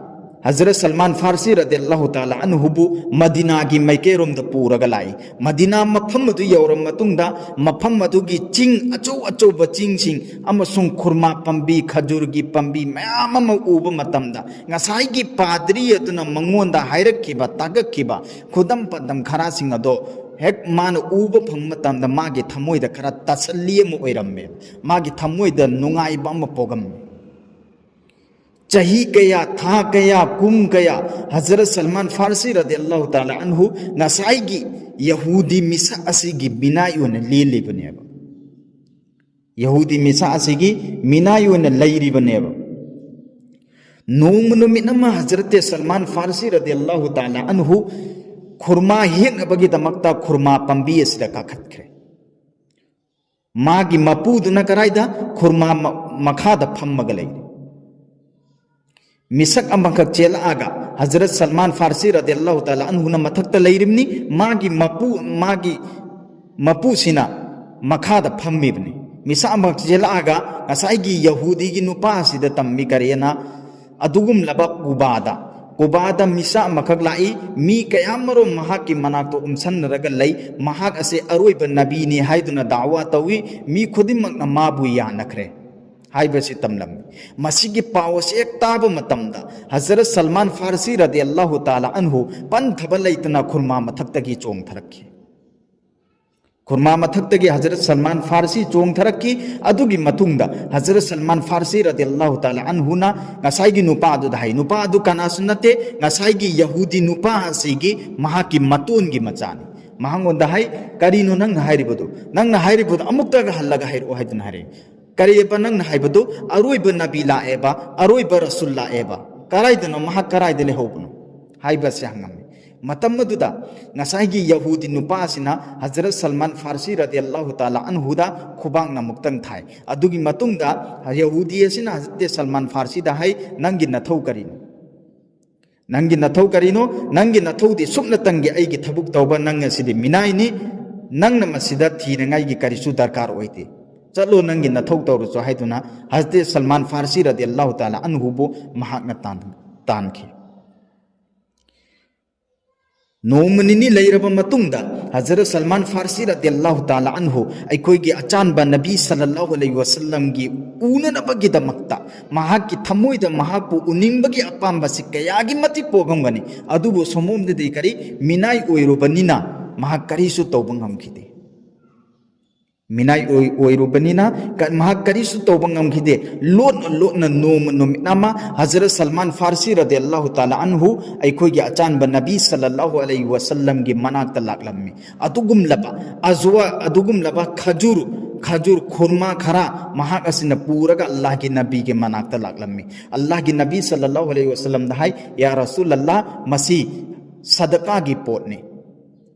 ꯍꯖꯔꯠ ꯁꯜꯃꯥꯟ ꯐꯥꯔꯁꯤ ꯔꯗꯤꯌꯜꯂꯥꯍꯨ ꯇꯥꯂꯥ ꯑꯟꯍꯨꯕꯨ ꯃꯗꯤꯅꯥꯒꯤ ꯃꯥꯏꯀꯩꯔꯣꯝꯗ ꯄꯨꯔꯒ ꯂꯥꯛꯏ꯫ ꯃꯗꯤꯅꯥ ꯃꯐꯝ ꯑꯗꯨ ꯌꯧꯔꯕ ꯃꯇꯨꯡꯗ, ꯃꯐꯝ ꯑꯗꯨꯒꯤ ꯆꯤꯡ ꯑꯆꯧ ꯑꯆꯧꯕ ꯆꯤꯡꯁꯤꯡ ꯑꯃꯁꯨꯡ ꯈꯨꯔꯃꯥ ꯄꯥꯝꯕꯤ, ꯈꯖꯨꯔꯒꯤ ꯄꯥꯝꯕꯤ ꯃꯌꯥꯝ ꯑꯃ ꯎꯕ ꯃꯇꯝꯗ, ꯉꯁꯥꯏꯒꯤ ꯄꯥꯗ꯭ꯔꯤ ꯑꯗꯨꯅ ꯃꯉꯣꯟꯗ ꯍꯥꯏꯔꯛꯈꯤꯕ, ꯇꯥꯛꯂꯛꯈꯤꯕ ꯈꯨꯗꯝ ꯄꯥꯟꯗꯝ ꯈꯔꯁꯤꯡ ꯑꯗꯣ ꯍꯦꯛ ꯃꯥꯅ ꯎꯕ ꯐꯪꯕ ꯃꯇꯝꯗ, ꯃꯥꯒꯤ ꯊꯃꯣꯏꯗ ꯈꯔ ꯇꯁꯜꯂꯤ ꯑꯃ ꯑꯣꯏꯔꯝꯃꯦ, ꯃꯥꯒꯤ ꯊꯃꯣꯏꯗ ꯅꯨꯡꯉꯥꯏꯕ ꯑꯃ ꯄꯣꯛꯂꯝꯃꯦ꯫ ꯆꯍꯤ ꯀꯌꯥ, ꯊꯥ ꯀꯌꯥ, ꯀꯨꯝ ꯀꯌꯥ ꯍꯖꯔꯠ ꯁꯜꯃꯥꯟ ꯐꯥꯔꯁꯤ ꯔꯗꯤꯌꯜꯂꯥꯍꯨ ꯇꯥꯂꯥ ꯑꯟꯍꯨ ꯉꯁꯥꯏꯒꯤ ꯌꯍꯨꯗꯤ ꯃꯤꯁꯛ ꯑꯁꯤꯒꯤ ꯃꯤꯅꯥꯏ ꯑꯣꯏꯅ ꯂꯦꯜꯂꯤꯕꯅꯦꯕ꯫ ꯌꯍꯨꯗꯤ ꯃꯤꯁꯛ ꯑꯁꯤꯒꯤ ꯃꯤꯅꯥꯏ ꯑꯣꯏꯅ ꯂꯩꯔꯤꯕꯅꯦꯕ꯫ ꯅꯣꯡꯃ ꯅꯨꯃꯤꯠ ꯑꯃ ꯍꯖꯔꯠ ꯁꯜꯃꯥꯟ ꯐꯥꯔꯁꯤ ꯔꯗꯤꯌꯜꯂꯥꯍꯨ ꯇꯥꯂꯥ ꯑꯟꯍꯨ ꯈꯨꯔꯃꯥ ꯍꯦꯛꯅꯕꯒꯤꯗꯃꯛꯇ ꯈꯨꯔꯃꯥ ꯄꯥꯝꯕꯤ ꯑꯁꯤꯗ ꯀꯥꯈꯠꯈ꯭ꯔꯦ꯫ ꯃꯥꯒꯤ ꯃꯄꯨꯗꯨꯅ ꯀꯗꯥꯏꯗ? ꯈꯨꯔꯃꯥ ꯃ-, ꯃꯈꯥꯗ ꯐꯝꯃꯒ ꯂꯩꯔꯤ꯫ ꯃꯤꯁꯛ ꯑꯃꯈꯛ ꯆꯦꯜꯂꯛꯑꯒ, ꯍꯖꯔꯠ ꯁꯜꯃꯥꯟ ꯐꯥꯔꯁꯤ ꯔꯗꯤꯌꯜꯂꯥꯍꯨ ꯇꯥꯂꯥ ꯑꯟꯍꯨꯅ ꯃꯊꯛꯇ ꯂꯩꯔꯤꯕꯅꯤ, ꯃꯥꯒꯤ ꯃꯄꯨ, ꯃꯥꯒꯤ ꯃꯄꯨꯁꯤꯅ ꯃꯈꯥꯗ ꯐꯝꯃꯤꯕꯅꯤ꯫ ꯃꯤꯁꯛ ꯑꯃꯈꯛ ꯆꯦꯜꯂꯛꯑꯒ ꯉꯁꯥꯏꯒꯤ ꯌꯍꯨꯗꯤꯒꯤ ꯅꯨꯄꯥ ꯑꯁꯤꯗ ꯇꯝꯃꯤ ꯀꯔꯤꯅ, ꯑꯗꯨꯒꯨꯝꯂꯕ ꯀꯨꯕꯥꯗ, ꯀꯨꯕꯥꯗ ꯃꯤꯁꯛ ꯑꯃꯈꯛ ꯂꯥꯛꯏ, ꯃꯤ ꯀꯌꯥꯃꯔꯨꯝ ꯃꯍꯥꯛꯀꯤ ꯃꯅꯥꯛꯇ ꯎꯝꯁꯟꯅꯔꯒ ꯂꯩ, ꯃꯍꯥꯛ ꯑꯁꯤ ꯑꯔꯣꯏꯕ ꯅꯕꯤꯅꯤ ꯍꯥꯏꯗꯨꯅ ꯗꯥꯋꯥ ꯇꯧꯏ, ꯃꯤ ꯈꯨꯗꯤꯡꯃꯛꯅ ꯃꯥꯕꯨ ꯌꯥꯅꯈ꯭ꯔꯦ꯫ ꯍꯥꯏꯕꯁꯤ ꯇꯝꯂꯝꯃꯤ꯫ ꯃꯁꯤꯒꯤ ꯄꯥꯎ ꯑꯁꯤ ꯍꯦꯛ ꯇꯥꯕ ꯃꯇꯝꯗ ꯍꯖꯔꯠ ꯁꯜꯃꯥꯟ ꯐꯥꯔꯁꯤ ꯔꯗꯤꯌꯜꯂꯥꯍꯨ ꯇꯥꯂꯥ ꯑꯟꯍꯨ ꯄꯟꯊꯕ ꯂꯩꯇꯅ ꯈꯨꯔꯃꯥ ꯃꯊꯛꯇꯒꯤ ꯆꯣꯡꯊꯔꯛꯈꯤ꯫ ꯈꯨꯔꯃꯥ ꯃꯊꯛꯇꯒꯤ ꯍꯖꯔꯠ ꯁꯜꯃꯥꯟ ꯐꯥꯔꯁꯤ ꯆꯣꯡꯊꯔꯛꯈꯤ꯫ ꯑꯗꯨꯒꯤ ꯃꯇꯨꯡꯗ ꯍꯖꯔꯠ ꯁꯜꯃꯥꯟ ꯐꯥꯔꯁꯤ ꯔꯗꯤꯌꯜꯂꯥꯍꯨ ꯇꯥꯂꯥ ꯑꯟꯍꯨꯅ ꯉꯁꯥꯏꯒꯤ ꯅꯨꯄꯥ ꯑꯗꯨꯗ ꯍꯥꯏ, ꯅꯨꯄꯥ ꯑꯗꯨ ꯀꯅꯥꯁꯨ ꯅꯠꯇꯦ, ꯉꯁꯥꯏꯒꯤ ꯌꯍꯨꯗꯤ ꯅꯨꯄꯥ ꯑꯁꯤꯒꯤ ꯃꯍꯥꯛꯀꯤ ꯃꯇꯣꯟꯒꯤ ꯃꯆꯥꯅꯤ꯫ ꯃꯉꯣꯟꯗ ꯍꯥꯏ, "ꯀꯔꯤꯅꯣ ꯅꯪꯅ ꯍꯥꯏꯔꯤꯕꯗꯨ? ꯅꯪꯅ ꯍꯥꯏꯔꯤꯕꯗꯨ ꯑꯃꯨꯛꯇꯒ ꯍꯜꯂꯒ ꯍꯥꯏꯔꯛꯑꯣ" ꯍꯥꯏꯗꯨꯅ ꯍꯥꯏꯔꯛꯏ꯫ "ꯀꯔꯤꯑꯕ ꯅꯪꯅ ꯍꯥꯏꯕꯗꯨ? ꯑꯔꯣꯏꯕ ꯅꯕꯤ ꯂꯥꯛꯑꯦꯕ, ꯑꯔꯣꯏꯕ ꯔꯁꯨꯜ ꯂꯥꯛꯑꯦꯕ, ꯀꯔꯥꯏꯗꯅꯣ? ꯃꯍꯥꯛ ꯀꯔꯥꯏꯗ ꯂꯩꯍꯧꯕꯅꯣ?" ꯍꯥꯏꯕ ꯑꯁꯤ ꯍꯪꯉꯝꯃꯤ꯫ ꯃꯇꯝ ꯑꯗꯨꯗ ꯉꯁꯥꯏꯒꯤ ꯌꯍꯨꯗꯤ ꯅꯨꯄꯥ ꯑꯁꯤꯅ ꯍꯖꯔꯠ ꯁꯜꯃꯥꯟ ꯐꯥꯔꯁꯤ ꯔꯗꯤꯌꯜꯂꯥꯍꯨ ꯇꯥꯂꯥ ꯑꯟꯍꯨꯗ ꯈꯨꯕꯥꯛꯅ ꯑꯃꯨꯛꯇꯪ ꯊꯥꯏ꯫ ꯑꯗꯨꯒꯤ ꯃꯇꯨꯡꯗ ꯌꯍꯨꯗꯤ ꯑꯁꯤꯅ ꯍꯖꯔꯠ ꯁꯜꯃꯥꯟ ꯐꯥꯔꯁꯤꯗ ꯍꯥꯏ, "ꯅꯪꯒꯤ ꯅꯊꯧ ꯀꯔꯤꯅꯣ? ꯅꯪꯒꯤ ꯅꯊꯧ ꯀꯔꯤꯅꯣ? ꯅꯪꯒꯤ ꯅꯊꯧꯗꯤ ꯁꯨꯞꯅꯇꯪꯒꯤ ꯑꯩꯒꯤ ꯊꯕꯛ ꯇꯧꯕ, ꯅꯪ ꯑꯁꯤꯗꯤ ꯃꯤꯅꯥꯏꯅꯤ, ꯅꯪꯅ ꯃꯁꯤꯗ ꯊꯤꯅꯉꯥꯏꯒꯤ ꯀꯔꯤꯁꯨ ꯗꯔꯀꯥꯔ ꯑꯣꯏꯗꯦ꯫ ꯆꯠꯂꯣ, ꯅꯪꯒꯤ ꯅꯊꯧ ꯇꯧꯔꯨꯆꯣ" ꯍꯥꯏꯗꯨꯅ ꯍꯖꯔꯠ ꯁꯜꯃꯥꯟ ꯐꯥꯔꯁꯤ ꯔꯗꯤꯌꯜꯂꯥꯍꯨ ꯇꯥꯂꯥ ꯑꯟꯍꯨꯕꯨ ꯃꯍꯥꯛꯅ ꯇꯥꯟ-, ꯇꯥꯟꯈꯤ꯫ ꯅꯣꯡꯃ ꯅꯤꯅꯤ ꯂꯩꯔꯕ ꯃꯇꯨꯡꯗ ꯍꯖꯔꯠ ꯁꯜꯃꯥꯟ ꯐꯥꯔꯁꯤ ꯔꯗꯤꯌꯜꯂꯥꯍꯨ ꯇꯥꯂꯥ ꯑꯟꯍꯨ ꯑꯩꯈꯣꯏꯒꯤ ꯑꯆꯥꯟꯕ ꯅꯕꯤ ꯁꯜꯂꯜꯂꯥꯍꯨ ꯑꯂꯩꯍꯤ ꯋꯁꯜꯂꯝꯒꯤ ꯎꯅꯅꯕꯒꯤꯗꯃꯛꯇ, ꯃꯍꯥꯛꯀꯤ ꯊꯃꯣꯏꯗ ꯃꯍꯥꯛꯄꯨ ꯎꯅꯤꯡꯕꯒꯤ ꯑꯄꯥꯝꯕꯁꯤ ꯀꯌꯥꯒꯤ ꯃꯇꯤꯛ ꯄꯣꯛꯂꯝꯒꯅꯤ꯫ ꯑꯗꯨꯕꯨ ꯁꯣꯝꯂꯣꯝꯗꯗꯤ ꯀꯔꯤ, ꯃꯤꯅꯥꯏ ꯑꯣꯏꯔꯨꯕꯅꯤꯅ ꯃꯍꯥꯛ ꯀꯔꯤꯁꯨ ꯇꯧꯕ ꯉꯝꯈꯤꯗꯦ꯫ ꯃꯤꯅꯥꯏ ꯑꯣꯏ-, ꯑꯣꯏꯔꯨꯕꯅꯤꯅ ꯀ-, ꯃꯍꯥꯛ ꯀꯔꯤꯁꯨ ꯇꯧꯕ ꯉꯝꯈꯤꯗꯦ꯫ ꯂꯣꯠꯅ ꯂꯣꯠꯅ ꯅꯣꯡꯃ ꯅꯨꯃꯤꯠ ꯑꯃ ꯍꯖꯔꯠ ꯁꯜꯃꯥꯟ ꯐꯥꯔꯁꯤ ꯔꯗꯤꯌꯜꯂꯥꯍꯨ ꯇꯥꯂꯥ ꯑꯟꯍꯨ ꯑꯩꯈꯣꯏꯒꯤ ꯑꯆꯥꯟꯕ ꯅꯕꯤ ꯁꯜꯂꯜꯂꯥꯍꯨ ꯑꯂꯩꯍꯤ ꯋꯁꯜꯂꯝꯒꯤ ꯃꯅꯥꯛꯇ ꯂꯥꯛꯂꯝꯃꯤ꯫ ꯑꯗꯨꯒꯨꯝꯂꯕ ꯑꯖꯋꯥ, ꯑꯗꯨꯒꯨꯝꯂꯕ ꯈꯖꯨꯔ, ꯈꯖꯨꯔ ꯈꯨꯔꯃꯥ ꯈꯔ ꯃꯍꯥꯛ ꯑꯁꯤꯅ ꯄꯨꯔꯒ ꯑꯜꯂꯥꯍꯒꯤ ꯅꯕꯤꯒꯤ ꯃꯅꯥꯛꯇ ꯂꯥꯛꯂꯝꯃꯤ꯫ ꯑꯜꯂꯥꯍꯒꯤ ꯅꯕꯤ ꯁꯜꯂꯜꯂꯥꯍꯨ ꯑꯂꯩꯍꯤ ꯋꯁꯜꯂꯝꯗ ꯍꯥꯏ, "ꯌꯥ ꯔꯁꯨꯂꯜꯂꯥꯍ, ꯃꯁꯤ ꯁꯗꯀꯥꯒꯤ ꯄꯣꯠꯅꯤ"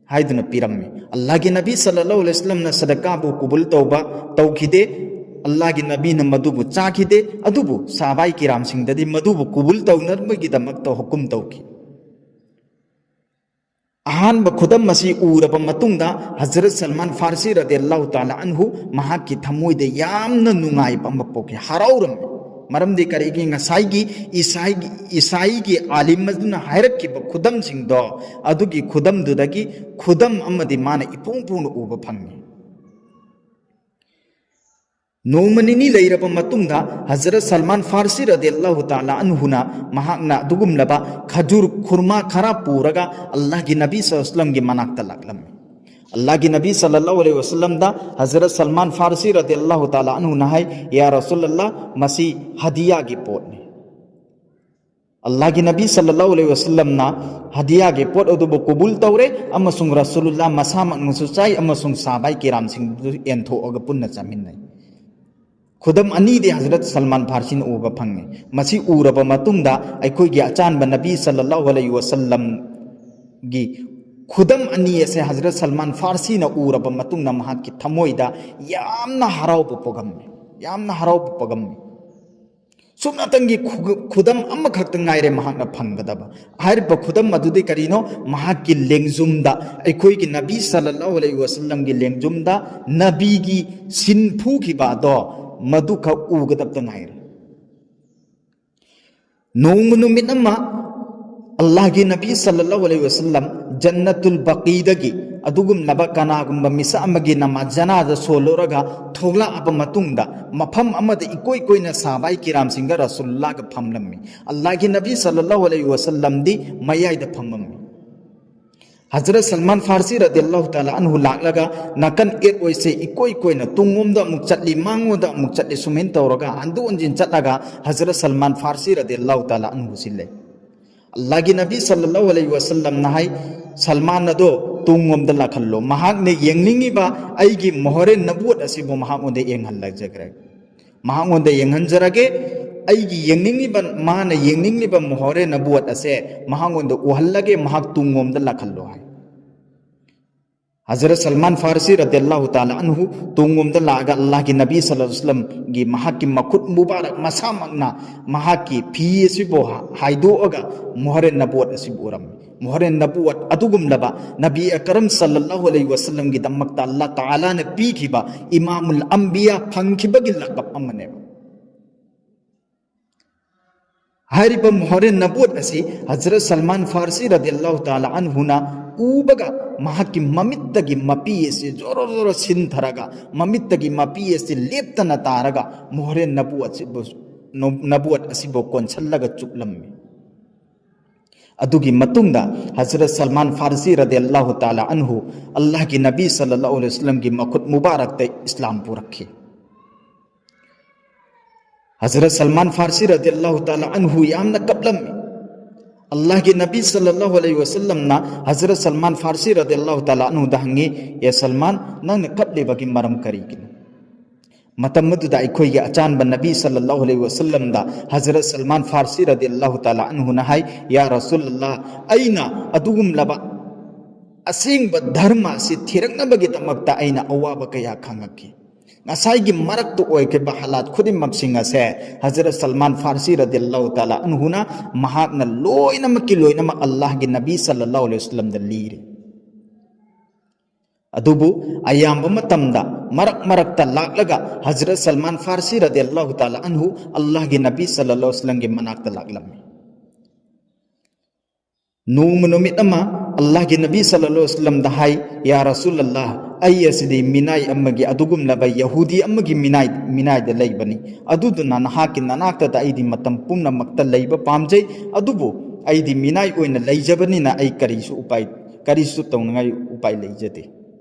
ꯍꯥꯏꯗꯨꯅ ꯄꯤꯔꯝꯃꯤ꯫ ꯑꯜꯂꯥꯍꯒꯤ ꯅꯕꯤ ꯁꯜꯂꯜꯂꯥꯍꯨ ꯑꯂꯩꯍꯤ ꯋꯁꯜꯂꯝꯅ ꯁꯗꯀꯥꯕꯨ ꯀꯨꯕꯨꯜ ꯇꯧꯕ ꯇꯧꯈꯤꯗꯦ꯫ ꯑꯜꯂꯥꯍꯒꯤ ꯅꯕꯤꯅ ꯃꯗꯨꯕꯨ ꯆꯥꯈꯤꯗꯦ꯫ ꯑꯗꯨꯕꯨ ꯁꯥꯕꯥꯏ ꯀꯤꯔꯥꯝꯁꯤꯡꯗꯗꯤ ꯃꯗꯨꯕꯨ ꯀꯨꯕꯨꯜ ꯇꯧꯅꯕꯒꯤꯗꯃꯛꯇ ꯍꯨꯀꯨꯝ ꯇꯧꯈꯤ꯫ ꯑꯍꯥꯟꯕ ꯈꯨꯗꯝ ꯑꯁꯤ ꯎꯔꯕ ꯃꯇꯨꯡꯗ ꯍꯖꯔꯠ ꯁꯜꯃꯥꯟ ꯐꯥꯔꯁꯤ ꯔꯗꯤꯌꯜꯂꯥꯍꯨ ꯇꯥꯂꯥ ꯑꯟꯍꯨ ꯃꯍꯥꯛꯀꯤ ꯊꯃꯣꯏꯗ ꯌꯥꯝꯅ ꯅꯨꯡꯉꯥꯏꯕ ꯑꯃ ꯄꯣꯛꯈꯤ, ꯍꯔꯥꯎꯔꯝꯃꯤ꯫ ꯃꯔꯝꯗꯤ ꯀꯔꯤꯒꯤ? ꯉꯁꯥꯏꯒꯤ ꯏꯁꯥꯏꯒꯤ, ꯏꯁꯥꯏꯒꯤ ꯑꯥꯂꯤꯝ ꯑꯗꯨꯅ ꯍꯥꯏꯔꯛꯈꯤꯕ ꯈꯨꯗꯝꯁꯤꯡꯗꯣ, ꯑꯗꯨꯒꯤ ꯈꯨꯗꯝꯗꯨꯗꯒꯤ ꯈꯨꯗꯝ ꯑꯃꯗꯤ ꯃꯥꯅ ꯏꯄꯣꯡ ꯄꯣꯡꯅ ꯎꯕ ꯐꯪꯉꯤ꯫ ꯅꯣꯡꯃ ꯅꯤꯅꯤ ꯂꯩꯔꯕ ꯃꯇꯨꯡꯗ ꯍꯖꯔꯠ ꯁꯜꯃꯥꯟ ꯐꯥꯔꯁꯤ ꯔꯗꯤꯌꯜꯂꯥꯍꯨ ꯇꯥꯂꯥ ꯑꯟꯍꯨꯅ ꯃꯍꯥꯛꯅ ꯑꯗꯨꯒꯨꯝꯂꯕ ꯈꯖꯨꯔ ꯈꯨꯔꯃꯥ ꯈꯔ ꯄꯨꯔꯒ ꯑꯜꯂꯥꯍꯒꯤ ꯅꯕꯤ ꯁꯜꯂꯜꯂꯥꯍꯨ ꯑꯂꯩꯍꯤ ꯋꯁꯜꯂꯝꯒꯤ ꯃꯅꯥꯛꯇ ꯂꯥꯛꯂꯝꯃꯤ꯫ ꯑꯜꯂꯥꯍꯒꯤ ꯅꯕꯤ ꯁꯜꯂꯜꯂꯥꯍꯨ ꯑꯂꯩꯍꯤ ꯋꯁꯜꯂꯝꯗ ꯍꯖꯔꯠ ꯁꯜꯃꯥꯟ ꯐꯥꯔꯁꯤ ꯔꯗꯤꯌꯜꯂꯥꯍꯨ ꯇꯥꯂꯥ ꯑꯟꯍꯨꯅ ꯍꯥꯏ, "ꯌꯥ ꯔꯁꯨꯂꯜꯂꯥꯍ, ꯃꯁꯤ ꯍꯗꯤꯌꯥꯒꯤ ꯄꯣꯠꯅꯤ꯫" ꯑꯜꯂꯥꯍꯒꯤ ꯅꯕꯤ ꯁꯜꯂꯜꯂꯥꯍꯨ ꯑꯂꯩꯍꯤ ꯋꯁꯜꯂꯝꯅ ꯍꯗꯤꯌꯥꯒꯤ ꯄꯣꯠ ꯑꯗꯨꯕꯨ ꯀꯨꯕꯨꯜ ꯇꯧꯔꯦ ꯑꯃꯁꯨꯡ ꯔꯁꯨꯂꯨꯜꯂꯥꯍ ꯃꯁꯥꯃꯛꯅꯁꯨ ꯆꯥꯏ ꯑꯃꯁꯨꯡ ꯁꯥꯕꯥꯏ ꯀꯤꯔꯥꯝꯁꯤꯡꯗꯨ ꯌꯦꯟꯊꯣꯛꯑꯒ ꯄꯨꯟꯅ ꯆꯥꯃꯤꯟꯅꯩ꯫ ꯈꯨꯗꯝ ꯑꯅꯤꯗꯤ ꯍꯖꯔꯠ ꯁꯜꯃꯥꯟ ꯐꯥꯔꯁꯤꯅ ꯎꯕ ꯐꯪꯉꯤ꯫ ꯃꯁꯤ ꯎꯔꯕ ꯃꯇꯨꯡꯗ ꯑꯩꯈꯣꯏꯒꯤ ꯑꯆꯥꯟꯕ ꯅꯕꯤ ꯁꯜꯂꯜꯂꯥꯍꯨ ꯑꯂꯩꯍꯤ ꯋꯁꯜꯂꯝꯒꯤ ꯈꯨꯗꯝ ꯑꯅꯤ ꯑꯁꯦ ꯍꯖꯔꯠ ꯁꯜꯃꯥꯟ ꯐꯥꯔꯁꯤꯅ ꯎꯔꯕ ꯃꯇꯨꯡꯗ ꯃꯍꯥꯛꯀꯤ ꯊꯃꯣꯏꯗ ꯌꯥꯝꯅ ꯍꯔꯥꯎꯕ ꯄꯣꯛꯑꯝꯃꯤ, ꯌꯥꯝꯅ ꯍꯔꯥꯎꯕ ꯄꯣꯛꯑꯝꯃꯤ꯫ ꯁꯨꯞꯅꯇꯪꯒꯤ ꯈꯨ-, ꯈꯨꯗꯝ ꯑꯃꯈꯛꯇ ꯉꯥꯏꯔꯦ ꯃꯍꯥꯛꯅ ꯐꯪꯒꯗꯕ꯫ ꯍꯥꯏꯔꯤꯕ ꯈꯨꯗꯝ ꯑꯗꯨꯗꯤ ꯀꯔꯤꯅꯣ? ꯃꯍꯥꯛꯀꯤ ꯂꯦꯡꯖꯨꯝꯗ, ꯑꯩꯈꯣꯏꯒꯤ ꯅꯕꯤ ꯁꯜꯂꯜꯂꯥꯍꯨ ꯑꯂꯩꯍꯤ ꯋꯁꯜꯂꯝꯒꯤ ꯂꯦꯡꯖꯨꯝꯗ ꯅꯕꯤꯒꯤ ꯁꯤꯟ ꯐꯨꯈꯤꯕ ꯑꯗꯣ ꯃꯗꯨꯈꯛ ꯎꯒꯗꯕꯇ ꯉꯥꯏꯔꯦ꯫ ꯅꯣꯡꯃ ꯅꯨꯃꯤꯠ ꯑꯃ ꯑꯜꯂꯥꯍꯒꯤ ꯅꯕꯤ ꯁꯜꯂꯜꯂꯥꯍꯨ ꯑꯂꯩꯍꯤ ꯋꯁꯜꯂꯝ ꯖꯟꯅꯇꯨꯜ ꯕꯀꯤꯗꯒꯤ ꯑꯗꯨꯒꯨꯝꯂꯕ ꯀꯅꯥꯒꯨꯝꯕ ꯃꯤꯁꯛ ꯑꯃꯒꯤ ꯅꯃꯥꯖ ꯖꯅꯥꯖ ꯁꯣꯜꯂꯨꯔꯒ ꯊꯣꯛꯂꯛꯑꯕ ꯃꯇꯨꯡꯗ ꯃꯐꯝ ꯑꯃꯗ ꯏꯀꯣꯏ ꯀꯣꯏꯅ ꯁꯥꯕꯥꯏ ꯀꯤꯔꯥꯝꯁꯤꯡꯒ ꯔꯁꯨꯜꯂꯥꯍꯒ ꯐꯝꯂꯝꯃꯤ꯫ ꯑꯜꯂꯥꯍꯒꯤ ꯅꯕꯤ ꯁꯜꯂꯜꯂꯥꯍꯨ ꯑꯂꯩꯍꯤ ꯋꯁꯜꯂꯝꯗꯤ ꯃꯌꯥꯏꯗ ꯐꯝꯃꯝꯃꯤ꯫ ꯍꯖꯔꯠ ꯁꯜꯃꯥꯟ ꯐꯥꯔꯁꯤ ꯔꯗꯤꯌꯜꯂꯥꯍꯨ ꯇꯥꯂꯥ ꯑꯟꯍꯨ ꯂꯥꯛꯂꯒ ꯅꯥꯀꯟ ꯑꯦꯠ ꯑꯣꯏꯁꯦ ꯏꯀꯣꯏ ꯀꯣꯏꯅ ꯇꯨꯡꯂꯣꯝꯗ ꯑꯃꯨꯛ ꯆꯠꯂꯤ, ꯃꯥꯡꯂꯣꯝꯗ ꯑꯃꯨꯛ ꯆꯠꯂꯤ, ꯁꯨꯃꯥꯏꯅ ꯇꯧꯔꯒ ꯍꯟꯗꯣꯛ ꯍꯟꯖꯤꯟ ꯆꯠꯂꯒ ꯍꯖꯔꯠ ꯁꯜꯃꯥꯟ ꯐꯥꯔꯁꯤ ꯔꯗꯤꯌꯜꯂꯥꯍꯨ ꯇꯥꯂꯥ ꯑꯟꯍꯨ ꯁꯤ ꯂꯩ꯫ ꯑꯜꯂꯥꯍꯒꯤ ꯅꯕꯤ ꯁꯜꯂꯜꯂꯥꯍꯨ ꯑꯂꯩꯍꯤ ꯋꯁꯜꯂꯝꯅ ꯍꯥꯏ, "ꯁꯜꯃꯥꯟ ꯑꯗꯣ ꯇꯨꯡꯂꯣꯝꯗ ꯂꯥꯛꯍꯜꯂꯣ, ꯃꯍꯥꯛꯅ ꯌꯦꯡꯅꯤꯡꯉꯤꯕ ꯑꯩꯒꯤ ꯃꯣꯍꯔꯦ ꯅꯕꯨꯋꯠ ꯑꯁꯤꯕꯨ ꯃꯍꯥꯛꯉꯣꯟꯗ ꯌꯦꯡꯍꯜꯂꯖꯈ꯭ꯔꯦ, ꯃꯍꯥꯛꯉꯣꯟꯗ ꯌꯦꯡꯍꯟꯖꯔꯒꯦ, ꯑꯩꯒꯤ ꯌꯦꯡꯅꯤꯡꯂꯤꯕ, ꯃꯥꯅ ꯌꯦꯡꯅꯤꯡꯂꯤꯕ ꯃꯣꯍꯔꯦ ꯅꯕꯨꯋꯠ ꯑꯁꯦ ꯃꯍꯥꯛꯉꯣꯟꯗ ꯎꯍꯜꯂꯒꯦ, ꯃꯍꯥꯛ ꯇꯨꯡꯂꯣꯝꯗ ꯂꯥꯛꯍꯜꯂꯣ" ꯍꯥꯏ꯫ ꯍꯖꯔꯠ ꯁꯜꯃꯥꯟ ꯐꯥꯔꯁꯤ ꯔꯗꯤꯌꯜꯂꯥꯍꯨ ꯇꯥꯂꯥ ꯑꯟꯍꯨ ꯇꯨꯡꯂꯣꯝꯗ ꯂꯥꯛꯑꯒ ꯑꯜꯂꯥꯍꯒꯤ ꯅꯕꯤ ꯁꯜꯂꯜꯂꯥꯍꯨ ꯑꯂꯩꯍꯤ ꯋꯁꯜꯂꯝꯒꯤ ꯃꯍꯥꯛꯀꯤ ꯃꯈꯨꯠ ꯃꯨꯕꯥꯔꯛ ꯃꯁꯥꯃꯛꯅ ꯃꯍꯥꯛꯀꯤ ꯐꯤ ꯑꯁꯤꯕꯨ ꯍꯥꯏꯗꯣꯛꯑꯒ ꯃꯣꯍꯔꯦ ꯅꯕꯨꯋꯠ ꯑꯁꯤꯕꯨ ꯎꯔꯝꯃꯤ꯫ ꯃꯣꯍꯔꯦ ꯅꯕꯨꯋꯠ ꯑꯗꯨꯒꯨꯝꯂꯕ ꯅꯕꯤ ꯑꯀꯔꯝ ꯁꯜꯂꯜꯂꯥꯍꯨ ꯑꯂꯩꯍꯤ ꯋꯁꯜꯂꯝꯒꯤꯗꯃꯛꯇ ꯑꯜꯂꯥꯍ ꯇꯥꯂꯥꯅ ꯄꯤꯈꯤꯕ ꯏꯃꯥꯃꯨꯜ ꯑꯝꯕꯤꯌꯥ ꯐꯪꯈꯤꯕꯒꯤ ꯂꯛꯂꯛ ꯑꯃꯅꯦꯕ꯫ ꯍꯥꯏꯔꯤꯕ ꯃꯣꯍꯔꯦ ꯅꯕꯨꯋꯠ ꯑꯁꯤ ꯍꯖꯔꯠ ꯁꯜꯃꯥꯟ ꯐꯥꯔꯁꯤ ꯔꯗꯤꯌꯜꯂꯥꯍꯨ ꯇꯥꯂꯥ ꯑꯟꯍꯨꯅ ꯎꯕꯒ ꯃꯍꯥꯛꯀꯤ ꯃꯃꯤꯠꯇꯒꯤ ꯃꯄꯤ ꯑꯁꯤ ꯖꯣꯔꯣ ꯖꯣꯔꯣ ꯁꯤꯟꯊꯔꯒ, ꯃꯃꯤꯠꯇꯒꯤ ꯃꯄꯤ ꯑꯁꯤ ꯂꯦꯞꯇꯅ ꯇꯥꯔꯒ ꯃꯣꯍꯔꯦ ꯅꯕꯨꯋꯠ ꯑꯁꯤꯕꯨ, ꯅꯕꯨꯋꯠ ꯑꯁꯤꯕꯨ ꯀꯣꯟꯁꯤꯜꯂꯒ ꯆꯨꯞꯂꯝꯃꯤ꯫ ꯑꯗꯨꯒꯤ ꯃꯇꯨꯡꯗ ꯍꯖꯔꯠ ꯁꯜꯃꯥꯟ ꯐꯥꯔꯁꯤ ꯔꯗꯤꯌꯜꯂꯥꯍꯨ ꯇꯥꯂꯥ ꯑꯟꯍꯨ ꯑꯜꯂꯥꯍꯒꯤ ꯅꯕꯤ ꯁꯜꯂꯜꯂꯥꯍꯨ ꯑꯂꯩꯍꯤ ꯋꯁꯜꯂꯝꯒꯤ ꯃꯈꯨꯠ ꯃꯨꯕꯥꯔꯛꯇ ꯏꯁꯂꯥꯝ ꯄꯨꯔꯛꯈꯤ꯫ ꯍꯖꯔꯠ ꯁꯜꯃꯥꯟ ꯐꯥꯔꯁꯤ ꯔꯗꯤꯌꯜꯂꯥꯍꯨ ꯇꯥꯂꯥ ꯑꯟꯍꯨ ꯌꯥꯝꯅ ꯀꯞꯂꯝꯃꯤ꯫ ꯑꯜꯂꯥꯍꯒꯤ ꯅꯕꯤ ꯁꯜꯂꯜꯂꯥꯍꯨ ꯑꯂꯩꯍꯤ ꯋꯁꯜꯂꯝꯅ ꯍꯖꯔꯠ ꯁꯜꯃꯥꯟ ꯐꯥꯔꯁꯤ ꯔꯗꯤꯌꯜꯂꯥꯍꯨ ꯇꯥꯂꯥ ꯑꯟꯍꯨꯗ ꯍꯪꯉꯤ, "ꯑꯦ ꯁꯜꯃꯥꯟ, ꯅꯪꯅ ꯀꯞꯂꯤꯕꯒꯤ ꯃꯔꯝ ꯀꯔꯤꯒꯤꯅꯣ?" ꯃꯇꯝ ꯑꯗꯨꯗ ꯑꯩꯈꯣꯏꯒꯤ ꯑꯆꯥꯟꯕ ꯅꯕꯤ ꯁꯜꯂꯜꯂꯥꯍꯨ ꯑꯂꯩꯍꯤ ꯋꯁꯜꯂꯝꯗ ꯍꯖꯔꯠ ꯁꯜꯃꯥꯟ ꯐꯥꯔꯁꯤ ꯔꯗꯤꯌꯜꯂꯥꯍꯨ ꯇꯥꯂꯥ ꯑꯟꯍꯨꯅ ꯍꯥꯏ, "ꯌꯥ ꯔꯁꯨꯂꯜꯂꯥꯍ, ꯑꯩꯅ ꯑꯗꯨꯒꯨꯝꯂꯕ ꯑꯁꯦꯡꯕ ꯙꯔꯃ ꯑꯁꯤ ꯊꯤꯔꯛꯅꯕꯒꯤꯗꯃꯛꯇ ꯑꯩꯅ ꯑꯋꯥꯕ ꯀꯌꯥ ꯈꯪꯉꯛꯈꯤ꯫ ꯉꯁꯥꯏꯒꯤ ꯃꯔꯛꯇ ꯑꯣꯏꯈꯤꯕ ꯍꯥꯂꯥꯠ ꯈꯨꯗꯤꯡꯃꯛꯁꯤꯡ ꯑꯁꯦ ꯍꯖꯔꯠ ꯁꯜꯃꯥꯟ ꯐꯥꯔꯁꯤ ꯔꯗꯤꯌꯜꯂꯥꯍꯨ ꯇꯥꯂꯥ ꯑꯟꯍꯨꯅ ꯃꯍꯥꯛꯅ ꯂꯣꯏꯅꯃꯛꯀꯤ ꯂꯣꯏꯅꯃꯛ ꯑꯜꯂꯥꯍꯒꯤ ꯅꯕꯤ ꯁꯜꯂꯜꯂꯥꯍꯨ ꯑꯂꯩꯍꯤ ꯋꯁꯜꯂꯝꯗ ꯂꯤꯔꯤ꯫ ꯑꯗꯨꯕꯨ ꯑꯌꯥꯝꯕ ꯃꯇꯝꯗ ꯃꯔꯛ ꯃꯔꯛꯇ ꯂꯥꯛꯂꯒ ꯍꯖꯔꯠ ꯁꯜꯃꯥꯟ ꯐꯥꯔꯁꯤ ꯔꯗꯤꯌꯜꯂꯥꯍꯨ ꯇꯥꯂꯥ ꯑꯟꯍꯨ ꯑꯜꯂꯥꯍꯒꯤ ꯅꯕꯤ ꯁꯜꯂꯜꯂꯥꯍꯨ ꯑꯂꯩꯍꯤ ꯋꯁꯜꯂꯝꯒꯤ ꯃꯅꯥꯛꯇ ꯂꯥꯛꯂꯝꯃꯤ꯫ ꯅꯣꯡꯃ ꯅꯨꯃꯤꯠ ꯑꯃ ꯑꯜꯂꯥꯍꯒꯤ ꯅꯕꯤ ꯁꯜꯂꯜꯂꯥꯍꯨ ꯑꯂꯩꯍꯤ ꯋꯁꯜꯂꯝꯗ ꯍꯥꯏ, "ꯌꯥ ꯔꯁꯨꯂꯜꯂꯥꯍ, ꯑꯩ ꯑꯁꯤꯗꯤ ꯃꯤꯅꯥꯏ ꯑꯃꯒꯤ, ꯑꯗꯨꯒꯨꯝꯂꯕ ꯌꯍꯨꯗꯤ ꯑꯃꯒꯤ ꯃꯤꯅꯥꯏ, ꯃꯤꯅꯥꯏꯗ ꯂꯩꯕꯅꯤ꯫ ꯑꯗꯨꯗꯨꯅ ꯅꯍꯥꯛꯀꯤ ꯅꯅꯥꯛꯇꯗ ꯑꯩꯗꯤ ꯃꯇꯝ ꯄꯨꯝꯅꯃꯛꯇ ꯂꯩꯕ ꯄꯥꯝꯖꯩ꯫ ꯑꯗꯨꯕꯨ ꯑꯩꯗꯤ ꯃꯤꯅꯥꯏ ꯑꯣꯏꯅ ꯂꯩꯖꯕꯅꯤꯅ ꯑꯩ ꯀꯔꯤꯁꯨ ꯎꯄꯥꯏ, ꯀꯔꯤꯁꯨ ꯇꯧꯅꯤꯡꯉꯥꯏ ꯎꯄꯥꯏ ꯂꯩꯖꯗꯦ"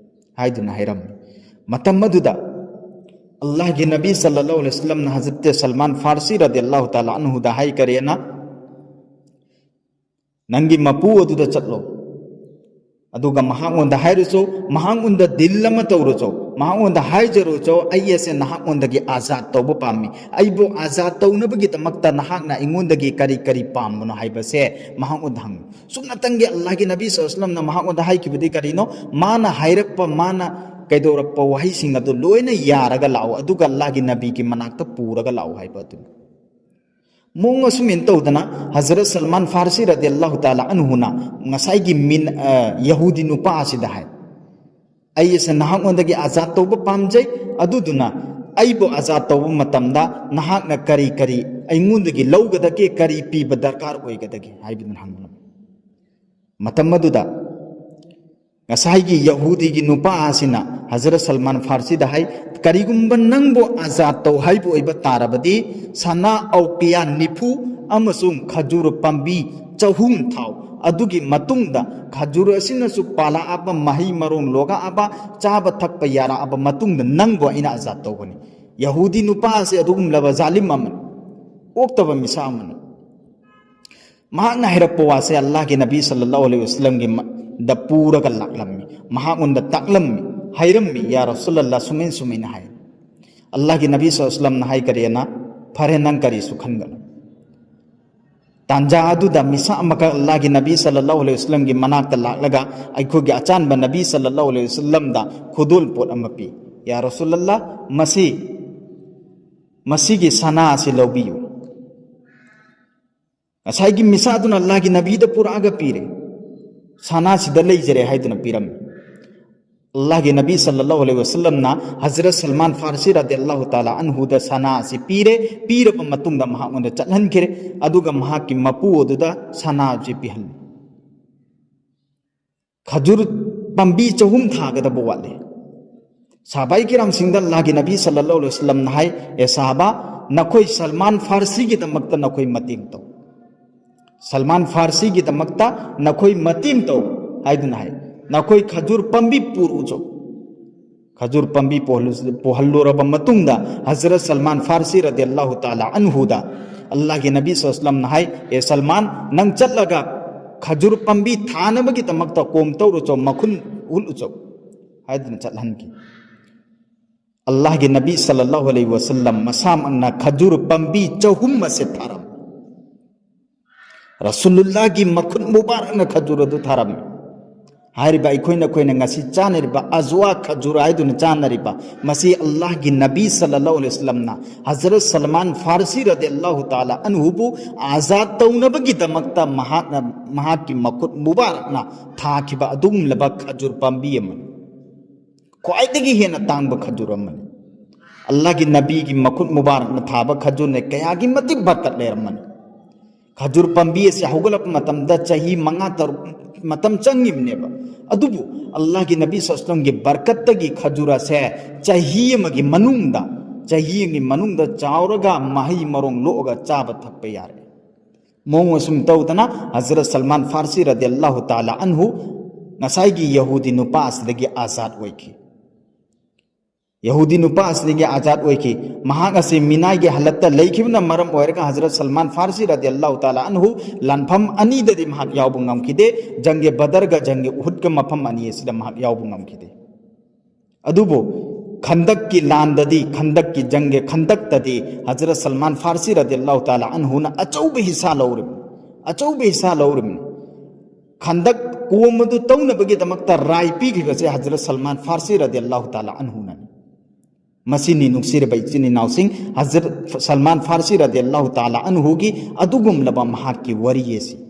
ꯍꯥꯏꯗꯨꯅ ꯍꯥꯏꯔꯝꯃꯤ꯫ ꯃꯇꯝ ꯑꯗꯨꯗ ꯑꯜꯂꯥꯍꯒꯤ ꯅꯕꯤ ꯁꯜꯂꯜꯂꯥꯍꯨ ꯑꯂꯩꯍꯤ ꯋꯁꯜꯂꯝꯅ ꯍꯖꯔꯠ ꯁꯜꯃꯥꯟ ꯐꯥꯔꯁꯤ ꯔꯗꯤꯌꯜꯂꯥꯍꯨ ꯇꯥꯂꯥ ꯑꯟꯍꯨꯗ ꯍꯥꯏ, "ꯀꯔꯦꯅ, ꯅꯪꯒꯤ ꯃꯄꯨ ꯑꯗꯨꯗ ꯆꯠꯂꯣ, ꯑꯗꯨꯒ ꯃꯍꯥꯛꯉꯣꯟꯗ ꯍꯥꯏꯔꯨꯆꯣ, ꯃꯍꯥꯛꯉꯣꯟꯗ ꯗꯤꯜ ꯑꯃ ꯇꯧꯔꯨꯆꯣ, ꯃꯍꯥꯛꯉꯣꯟꯗ ꯍꯥꯏꯖꯔꯨꯆꯣ, ꯑꯩ ꯑꯁꯦ ꯅꯍꯥꯛꯉꯣꯟꯗꯒꯤ ꯑꯖꯥꯗ ꯇꯧꯕ ꯄꯥꯝꯃꯤ꯫ ꯑꯩꯕꯨ ꯑꯖꯥꯗ ꯇꯧꯅꯕꯒꯤꯗꯃꯛꯇ ꯅꯍꯥꯛꯅ ꯑꯩꯉꯣꯟꯗꯒꯤ ꯀꯔꯤ ꯀꯔꯤ ꯄꯥꯝꯕꯅꯣ ꯍꯥꯏꯕꯁꯦ ꯃꯍꯥꯛꯉꯣꯟꯗ ꯍꯪꯉꯨ"꯫ ꯁꯨꯞꯅꯇꯪꯒꯤ ꯑꯜꯂꯥꯍꯒꯤ ꯅꯕꯤ ꯁꯜꯂꯜꯂꯥꯍꯨ ꯑꯂꯩꯍꯤ ꯋꯁꯜꯂꯝꯅ ꯃꯍꯥꯛꯉꯣꯟꯗ ꯍꯥꯏꯈꯤꯕꯗꯤ ꯀꯔꯤꯅꯣ? ꯃꯥꯅ ꯍꯥꯏꯔꯛꯄ, ꯃꯥꯅ ꯀꯩꯗꯧꯔꯛꯄ ꯋꯥꯍꯩꯁꯤꯡ ꯑꯗꯨ ꯂꯣꯏꯅ ꯌꯥꯔꯒ ꯂꯥꯛꯑꯣ, ꯑꯗꯨꯒ ꯑꯜꯂꯥꯍꯒꯤ ꯅꯕꯤꯒꯤ ꯃꯅꯥꯛꯇ ꯄꯨꯔꯒ ꯂꯥꯛꯑꯣ ꯍꯥꯏꯕ ꯑꯗꯨꯅꯤ꯫ ꯃꯑꯣꯡ ꯑꯁꯨꯝꯅ ꯇꯧꯗꯅ ꯍꯖꯔꯠ ꯁꯜꯃꯥꯟ ꯐꯥꯔꯁꯤ ꯔꯗꯤꯌꯜꯂꯥꯍꯨ ꯇꯥꯂꯥ ꯑꯟꯍꯨꯅ ꯉꯁꯥꯏꯒꯤ ꯃꯤꯟ-, ꯑ, ꯌꯍꯨꯗꯤ ꯅꯨꯄꯥ ꯑꯁꯤꯗ ꯍꯥꯏ, "ꯑꯩ ꯑꯁꯦ ꯅꯍꯥꯛꯉꯣꯟꯗꯒꯤ ꯑꯖꯥꯗ ꯇꯧꯕ ꯄꯥꯝꯖꯩ, ꯑꯗꯨꯗꯨꯅ ꯑꯩꯕꯨ ꯑꯖꯥꯗ ꯇꯧꯕ ꯃꯇꯝꯗ ꯅꯍꯥꯛꯅ ꯀꯔꯤ ꯀꯔꯤ ꯑꯩꯉꯣꯟꯗꯒꯤ ꯂꯧꯒꯗꯒꯦ? ꯀꯔꯤ ꯄꯤꯕ ꯗꯔꯀꯥꯔ ꯑꯣꯏꯒꯗꯒꯦ?" ꯍꯥꯏꯕꯗꯨꯅ ꯍꯪꯂꯝꯃꯤ꯫ ꯃꯇꯝ ꯑꯗꯨꯗ ꯉꯁꯥꯏꯒꯤ ꯌꯍꯨꯗꯤꯒꯤ ꯅꯨꯄꯥ ꯑꯁꯤꯅ ꯍꯖꯔꯠ ꯁꯜꯃꯥꯟ ꯐꯥꯔꯁꯤꯗ ꯍꯥꯏ, "ꯀꯔꯤꯒꯨꯝꯕ ꯅꯪꯕꯨ ꯑꯖꯥꯗ ꯇꯧ ꯍꯥꯏꯕ ꯑꯣꯏꯕ ꯇꯥꯔꯕꯗꯤ, ꯁꯅꯥ ꯑꯧꯀꯤꯌꯥ ꯅꯤꯐꯨ ꯑꯃꯁꯨꯡ ꯈꯖꯨꯔ ꯄꯥꯝꯕꯤ ꯆꯍꯨꯝ ꯊꯥꯎ꯫ ꯑꯗꯨꯒꯤ ꯃꯇꯨꯡꯗ ꯈꯖꯨꯔ ꯑꯁꯤꯅꯁꯨ ꯄꯥꯜꯂꯛꯑꯕ, ꯃꯍꯩ ꯃꯔꯣꯡ ꯂꯣꯛꯂꯛꯑꯕ, ꯆꯥꯕ ꯊꯛꯄ ꯌꯥꯔꯛꯑꯕ ꯃꯇꯨꯡꯗ ꯅꯪꯕꯨ ꯑꯩꯅ ꯑꯖꯥꯗ ꯇꯧꯒꯅꯤ꯫" ꯌꯍꯨꯗꯤ ꯅꯨꯄꯥ ꯑꯁꯤ ꯑꯗꯨꯒꯨꯝꯂꯕ ꯖꯥꯂꯤꯝ ꯑꯃꯅꯤ, ꯑꯣꯛꯇꯕ ꯃꯤꯁꯛ ꯑꯃꯅꯤ꯫ ꯃꯍꯥꯛꯅ ꯍꯥꯏꯔꯛꯄ ꯋꯥꯁꯦ ꯑꯜꯂꯥꯍꯒꯤ ꯅꯕꯤ ꯁꯜꯂꯜꯂꯥꯍꯨ ꯑꯂꯩꯍꯤ ꯋꯁꯜꯂꯝꯒꯤ ꯃ-, ꯗ ꯄꯨꯔꯒ ꯂꯥꯛꯂꯝꯃꯤ꯫ ꯃꯍꯥꯛꯉꯣꯟꯗ ꯇꯥꯛꯂꯝꯃꯤ, ꯍꯥꯏꯔꯝꯃꯤ, "ꯌꯥ ꯔꯁꯨꯂꯜꯂꯥꯍ, ꯁꯨꯃꯥꯏꯅ ꯁꯨꯃꯥꯏꯅ ꯍꯥꯏ꯫" ꯑꯜꯂꯥꯍꯒꯤ ꯅꯕꯤ ꯁꯜꯂꯜꯂꯥꯍꯨ ꯑꯂꯩꯍꯤ ꯋꯁꯜꯂꯝꯅ ꯍꯥꯏ, ꯀꯔꯤꯅ? "ꯐꯔꯦ, ꯅꯪ ꯀꯔꯤꯁꯨ ꯈꯟꯒꯅꯨ꯫" ꯇꯥꯟꯖꯥ ꯑꯗꯨꯗ ꯃꯤꯁꯛ ꯑꯃꯈꯛ ꯑꯜꯂꯥꯍꯒꯤ ꯅꯕꯤ ꯁꯜꯂꯜꯂꯥꯍꯨ ꯑꯂꯩꯍꯤ ꯋꯁꯜꯂꯝꯒꯤ ꯃꯅꯥꯛꯇ ꯂꯥꯛꯂꯒ ꯑꯩꯈꯣꯏꯒꯤ ꯑꯆꯥꯟꯕ ꯅꯕꯤ ꯁꯜꯂꯜꯂꯥꯍꯨ ꯑꯂꯩꯍꯤ ꯋꯁꯜꯂꯝꯗ ꯈꯨꯗꯣꯜꯄꯣꯠ ꯑꯃ ꯄꯤ꯫ "ꯌꯥ ꯔꯁꯨꯂꯜꯂꯥꯍ, ꯃꯁꯤ, ꯃꯁꯤꯒꯤ ꯁꯅꯥ ꯑꯁꯤ ꯂꯧꯕꯤꯌꯨ꯫" ꯉꯁꯥꯏꯒꯤ ꯃꯤꯁꯛ ꯑꯗꯨꯅ ꯑꯜꯂꯥꯍꯒꯤ ꯅꯕꯤꯗ ꯄꯨꯔꯛꯑꯒ ꯄꯤꯔꯦ꯫ "ꯁꯅꯥꯁꯤꯗ ꯂꯩꯖꯔꯦ" ꯍꯥꯏꯗꯨꯅ ꯄꯤꯔꯝꯃꯤ꯫ ꯑꯜꯂꯥꯍꯒꯤ ꯅꯕꯤ ꯁꯜꯂꯜꯂꯥꯍꯨ ꯑꯂꯩꯍꯤ ꯋꯁꯜꯂꯝꯅ ꯍꯖꯔꯠ ꯁꯜꯃꯥꯟ ꯐꯥꯔꯁꯤ ꯔꯗꯤꯌꯜꯂꯥꯍꯨ ꯇꯥꯂꯥ ꯑꯟꯍꯨꯗ ꯁꯅꯥ ꯑꯁꯤ ꯄꯤꯔꯦ꯫ ꯄꯤꯔꯕ ꯃꯇꯨꯡꯗ ꯃꯍꯥꯛꯉꯣꯟꯗ ꯆꯠꯍꯟꯈ꯭ꯔꯦ, ꯑꯗꯨꯒ ꯃꯍꯥꯛꯀꯤ ꯃꯄꯨ ꯑꯗꯨꯗ ꯁꯅꯥ ꯑꯁꯤ ꯄꯤꯍꯜꯂꯤ꯫ ꯈꯖꯨꯔ ꯄꯥꯝꯕꯤ ꯆꯍꯨꯝ ꯊꯥꯒꯗꯕ ꯋꯥꯠꯂꯤ꯫ ꯁꯥꯍꯥꯕꯥꯏ ꯀꯤꯔꯥꯝꯁꯤꯡꯗ ꯑꯜꯂꯥꯍꯒꯤ ꯅꯕꯤ ꯁꯜꯂꯜꯂꯥꯍꯨ ꯑꯂꯩꯍꯤ ꯋꯁꯜꯂꯝꯅ ꯍꯥꯏ, "ꯑꯦ ꯁꯥꯍꯥꯕꯥ, ꯅꯈꯣꯏ ꯁꯜꯃꯥꯟ ꯐꯥꯔꯁꯤꯒꯤꯗꯃꯛꯇ ꯅꯈꯣꯏ ꯃꯇꯦꯡ ꯇꯧ꯫ ꯁꯜꯃꯥꯟ ꯐꯥꯔꯁꯤꯒꯤꯗꯃꯛꯇ ꯅꯈꯣꯏ ꯃꯇꯦꯡ ꯇꯧ" ꯍꯥꯏꯗꯨꯅ ꯍꯥꯏ꯫ "ꯅꯈꯣꯏ ꯈꯖꯨꯔ ꯄꯥꯝꯕꯤ ꯄꯨꯔꯛꯎ ꯆꯣ꯫" ꯈꯖꯨꯔ ꯄꯥꯝꯕꯤ ꯄꯨꯍꯜꯂꯨ-, ꯄꯨꯍꯜꯂꯨꯔꯕ ꯃꯇꯨꯡꯗ ꯍꯖꯔꯠ ꯁꯜꯃꯥꯟ ꯐꯥꯔꯁꯤ ꯔꯗꯤꯌꯜꯂꯥꯍꯨ ꯇꯥꯂꯥ ꯑꯟꯍꯨꯗ ꯑꯜꯂꯥꯍꯒꯤ ꯅꯕꯤ ꯁꯜꯂꯜꯂꯥꯍꯨ ꯑꯂꯩꯍꯤ ꯋꯁꯜꯂꯝꯅ ꯍꯥꯏ, "ꯑꯦ ꯁꯜꯃꯥꯟ, ꯅꯪ ꯆꯠꯂꯒ ꯈꯖꯨꯔ ꯄꯥꯝꯕꯤ ꯊꯥꯅꯕꯒꯤꯗꯃꯛꯇ ꯀꯣꯝ ꯇꯧꯔꯨꯆꯣ, ꯃꯈꯨꯟ ꯍꯨꯠꯂꯨꯆꯣ" ꯍꯥꯏꯗꯨꯅ ꯆꯠꯍꯟꯈꯤ꯫ ꯑꯜꯂꯥꯍꯒꯤ ꯅꯕꯤ ꯁꯜꯂꯜꯂꯥꯍꯨ ꯑꯂꯩꯍꯤ ꯋꯁꯜꯂꯝ ꯃꯁꯥꯃꯛꯅ ꯈꯖꯨꯔ ꯄꯥꯝꯕꯤ ꯆꯍꯨꯝ ꯑꯁꯦ ꯊꯥꯔꯝꯃꯤ꯫ ꯔꯁꯨꯂꯨꯜꯂꯥꯍꯒꯤ ꯃꯈꯨꯠ ꯃꯨꯕꯥꯔꯛꯅ ꯈꯖꯨꯔ ꯑꯗꯨ ꯊꯥꯔꯝꯃꯤ꯫ ꯍꯥꯏꯔꯤꯕ ꯑꯩꯈꯣꯏꯅ, ꯑꯩꯈꯣꯏꯅ ꯉꯁꯤ ꯆꯥꯅꯔꯤꯕ ꯑꯖꯋꯥ ꯈꯖꯨꯔ ꯍꯥꯏꯗꯨꯅ ꯆꯥꯅꯔꯤꯕ, ꯃꯁꯤ ꯑꯜꯂꯥꯍꯒꯤ ꯅꯕꯤ ꯁꯜꯂꯜꯂꯥꯍꯨ ꯑꯂꯩꯍꯤ ꯋꯁꯜꯂꯝꯅ ꯍꯖꯔꯠ ꯁꯜꯃꯥꯟ ꯐꯥꯔꯁꯤ ꯔꯗꯤꯌꯜꯂꯥꯍꯨ ꯇꯥꯂꯥ ꯑꯟꯍꯨꯕꯨ ꯑꯖꯥꯗ ꯇꯧꯅꯕꯒꯤꯗꯃꯛꯇ ꯃꯍꯥꯛꯅ, ꯃꯍꯥꯛꯀꯤ ꯃꯈꯨꯠ ꯃꯨꯕꯥꯔꯛꯅ ꯊꯥꯈꯤꯕ ꯑꯗꯨꯒꯨꯝꯂꯕ ꯈꯖꯨꯔ ꯄꯥꯝꯕꯤ ꯑꯃꯅꯤ꯫ ꯈ꯭ꯋꯥꯏꯗꯒꯤ ꯍꯦꯟꯅ ꯇꯥꯡꯕ ꯈꯖꯨꯔ ꯑꯃꯅꯤ꯫ ꯑꯜꯂꯥꯍꯒꯤ ꯅꯕꯤꯒꯤ ꯃꯈꯨꯠ ꯃꯨꯕꯥꯔꯛꯅ ꯊꯥꯕ ꯈꯖꯨꯔꯅ ꯀꯌꯥꯒꯤ ꯃꯇꯤꯛ ꯕꯔꯀꯠ ꯂꯩꯔꯝꯃꯅꯤ꯫ ꯈꯖꯨꯔ ꯄꯥꯝꯕꯤ ꯑꯁꯤ ꯍꯧꯒꯠꯂꯛꯄ ꯃꯇꯝꯗ ꯆꯍꯤ ꯃꯉꯥ ꯇꯔꯨꯛ ꯃꯇꯝ ꯆꯪꯉꯤꯕꯅꯦꯕ꯫ ꯑꯗꯨꯕꯨ ꯑꯜꯂꯥꯍꯒꯤ ꯅꯕꯤ ꯁꯜꯂꯜꯂꯥꯍꯨ ꯑꯂꯩꯍꯤ ꯋꯁꯜꯂꯝꯒꯤ ꯕꯔꯀꯠꯇꯒꯤ ꯈꯖꯨꯔ ꯑꯁꯦ ꯆꯍꯤ ꯑꯃꯒꯤ ꯃꯅꯨꯡꯗ, ꯆꯍꯤ ꯑꯃꯒꯤ ꯃꯅꯨꯡꯗ ꯆꯥꯎꯔꯒ ꯃꯍꯩ ꯃꯔꯣꯡ ꯂꯣꯛꯑꯒ ꯆꯥꯕ ꯊꯛꯄ ꯌꯥꯔꯦ꯫ ꯃꯑꯣꯡ ꯑꯁꯨꯝ ꯇꯧꯗꯅ ꯍꯖꯔꯠ ꯁꯜꯃꯥꯟ ꯐꯥꯔꯁꯤ ꯔꯗꯤꯌꯜꯂꯥꯍꯨ ꯇꯥꯂꯥ ꯑꯟꯍꯨ ꯉꯁꯥꯏꯒꯤ ꯌꯍꯨꯗꯤ ꯅꯨꯄꯥ ꯑꯁꯤꯗꯒꯤ ꯑꯥꯖꯥꯗ ꯑꯣꯏꯈꯤ꯫ ꯌꯍꯨꯗꯤ ꯅꯨꯄꯥ ꯑꯁꯤꯗꯒꯤ ꯑꯥꯖꯥꯗ ꯑꯣꯏꯈꯤ꯫ ꯃꯍꯥꯛ ꯑꯁꯤ ꯃꯤꯅꯥꯏꯒꯤ ꯍꯥꯂꯠꯇ ꯂꯩꯈꯤꯕꯅ ꯃꯔꯝ ꯑꯣꯏꯔꯒ ꯍꯖꯔꯠ ꯁꯜꯃꯥꯟ ꯐꯥꯔꯁꯤ ꯔꯗꯤꯌꯜꯂꯥꯍꯨ ꯇꯥꯂꯥ ꯑꯟꯍꯨ ꯂꯥꯟꯐꯝ ꯑꯅꯤꯗꯗꯤ ꯃꯍꯥꯛ ꯌꯥꯎꯕ ꯉꯝꯈꯤꯗꯦ꯫ ꯖꯪꯒꯦ ꯕꯗꯔꯒ ꯖꯪꯒꯦ ꯎꯍꯨꯗꯀ ꯃꯐꯝ ꯑꯅꯤ ꯑꯁꯤꯗ ꯃꯍꯥꯛ ꯌꯥꯎꯕ ꯉꯝꯈꯤꯗꯦ꯫ ꯑꯗꯨꯕꯨ ꯈꯟꯗꯛꯀꯤ ꯂꯥꯟꯗꯗꯤ, ꯈꯟꯗꯛꯀꯤ ꯖꯪꯒꯦ ꯈꯟꯗꯛꯇꯗꯤ ꯍꯖꯔꯠ ꯁꯜꯃꯥꯟ ꯐꯥꯔꯁꯤ ꯔꯗꯤꯌꯜꯂꯥꯍꯨ ꯇꯥꯂꯥ ꯑꯟꯍꯨꯅ ꯑꯆꯧꯕ ꯍꯤꯁꯥ ꯂꯧꯔꯤꯕꯅꯤ, ꯑꯆꯧꯕ ꯍꯤꯁꯥ ꯂꯧꯔꯤꯕꯅꯤ꯫ ꯈꯟꯗꯛ ꯀꯣꯝ ꯑꯗꯨ ꯇꯧꯅꯕꯒꯤꯗꯃꯛꯇ ꯔꯥꯏ ꯄꯤꯈꯤꯕꯁꯦ ꯍꯖꯔꯠ ꯁꯜꯃꯥꯟ ꯐꯥꯔꯁꯤ ꯔꯗꯤꯌꯜꯂꯥꯍꯨ ꯇꯥꯂꯥ ꯑꯟꯍꯨꯅꯅꯤ꯫ ꯃꯁꯤꯅꯤ ꯅꯨꯡꯁꯤꯔꯕ ꯏꯆꯤꯟ ꯏꯅꯥꯎꯁꯤꯡ, ꯍꯖꯔꯠ ꯁꯜꯃꯥꯟ ꯐꯥꯔꯁꯤ ꯔꯗꯤꯌꯜꯂꯥꯍꯨ ꯇꯥꯂꯥ ꯑꯟꯍꯨꯒꯤ ꯑꯗꯨꯒꯨꯝꯂꯕ ꯃꯍꯥꯛꯀꯤ ꯋꯥꯔꯤ ꯑꯁꯤ꯫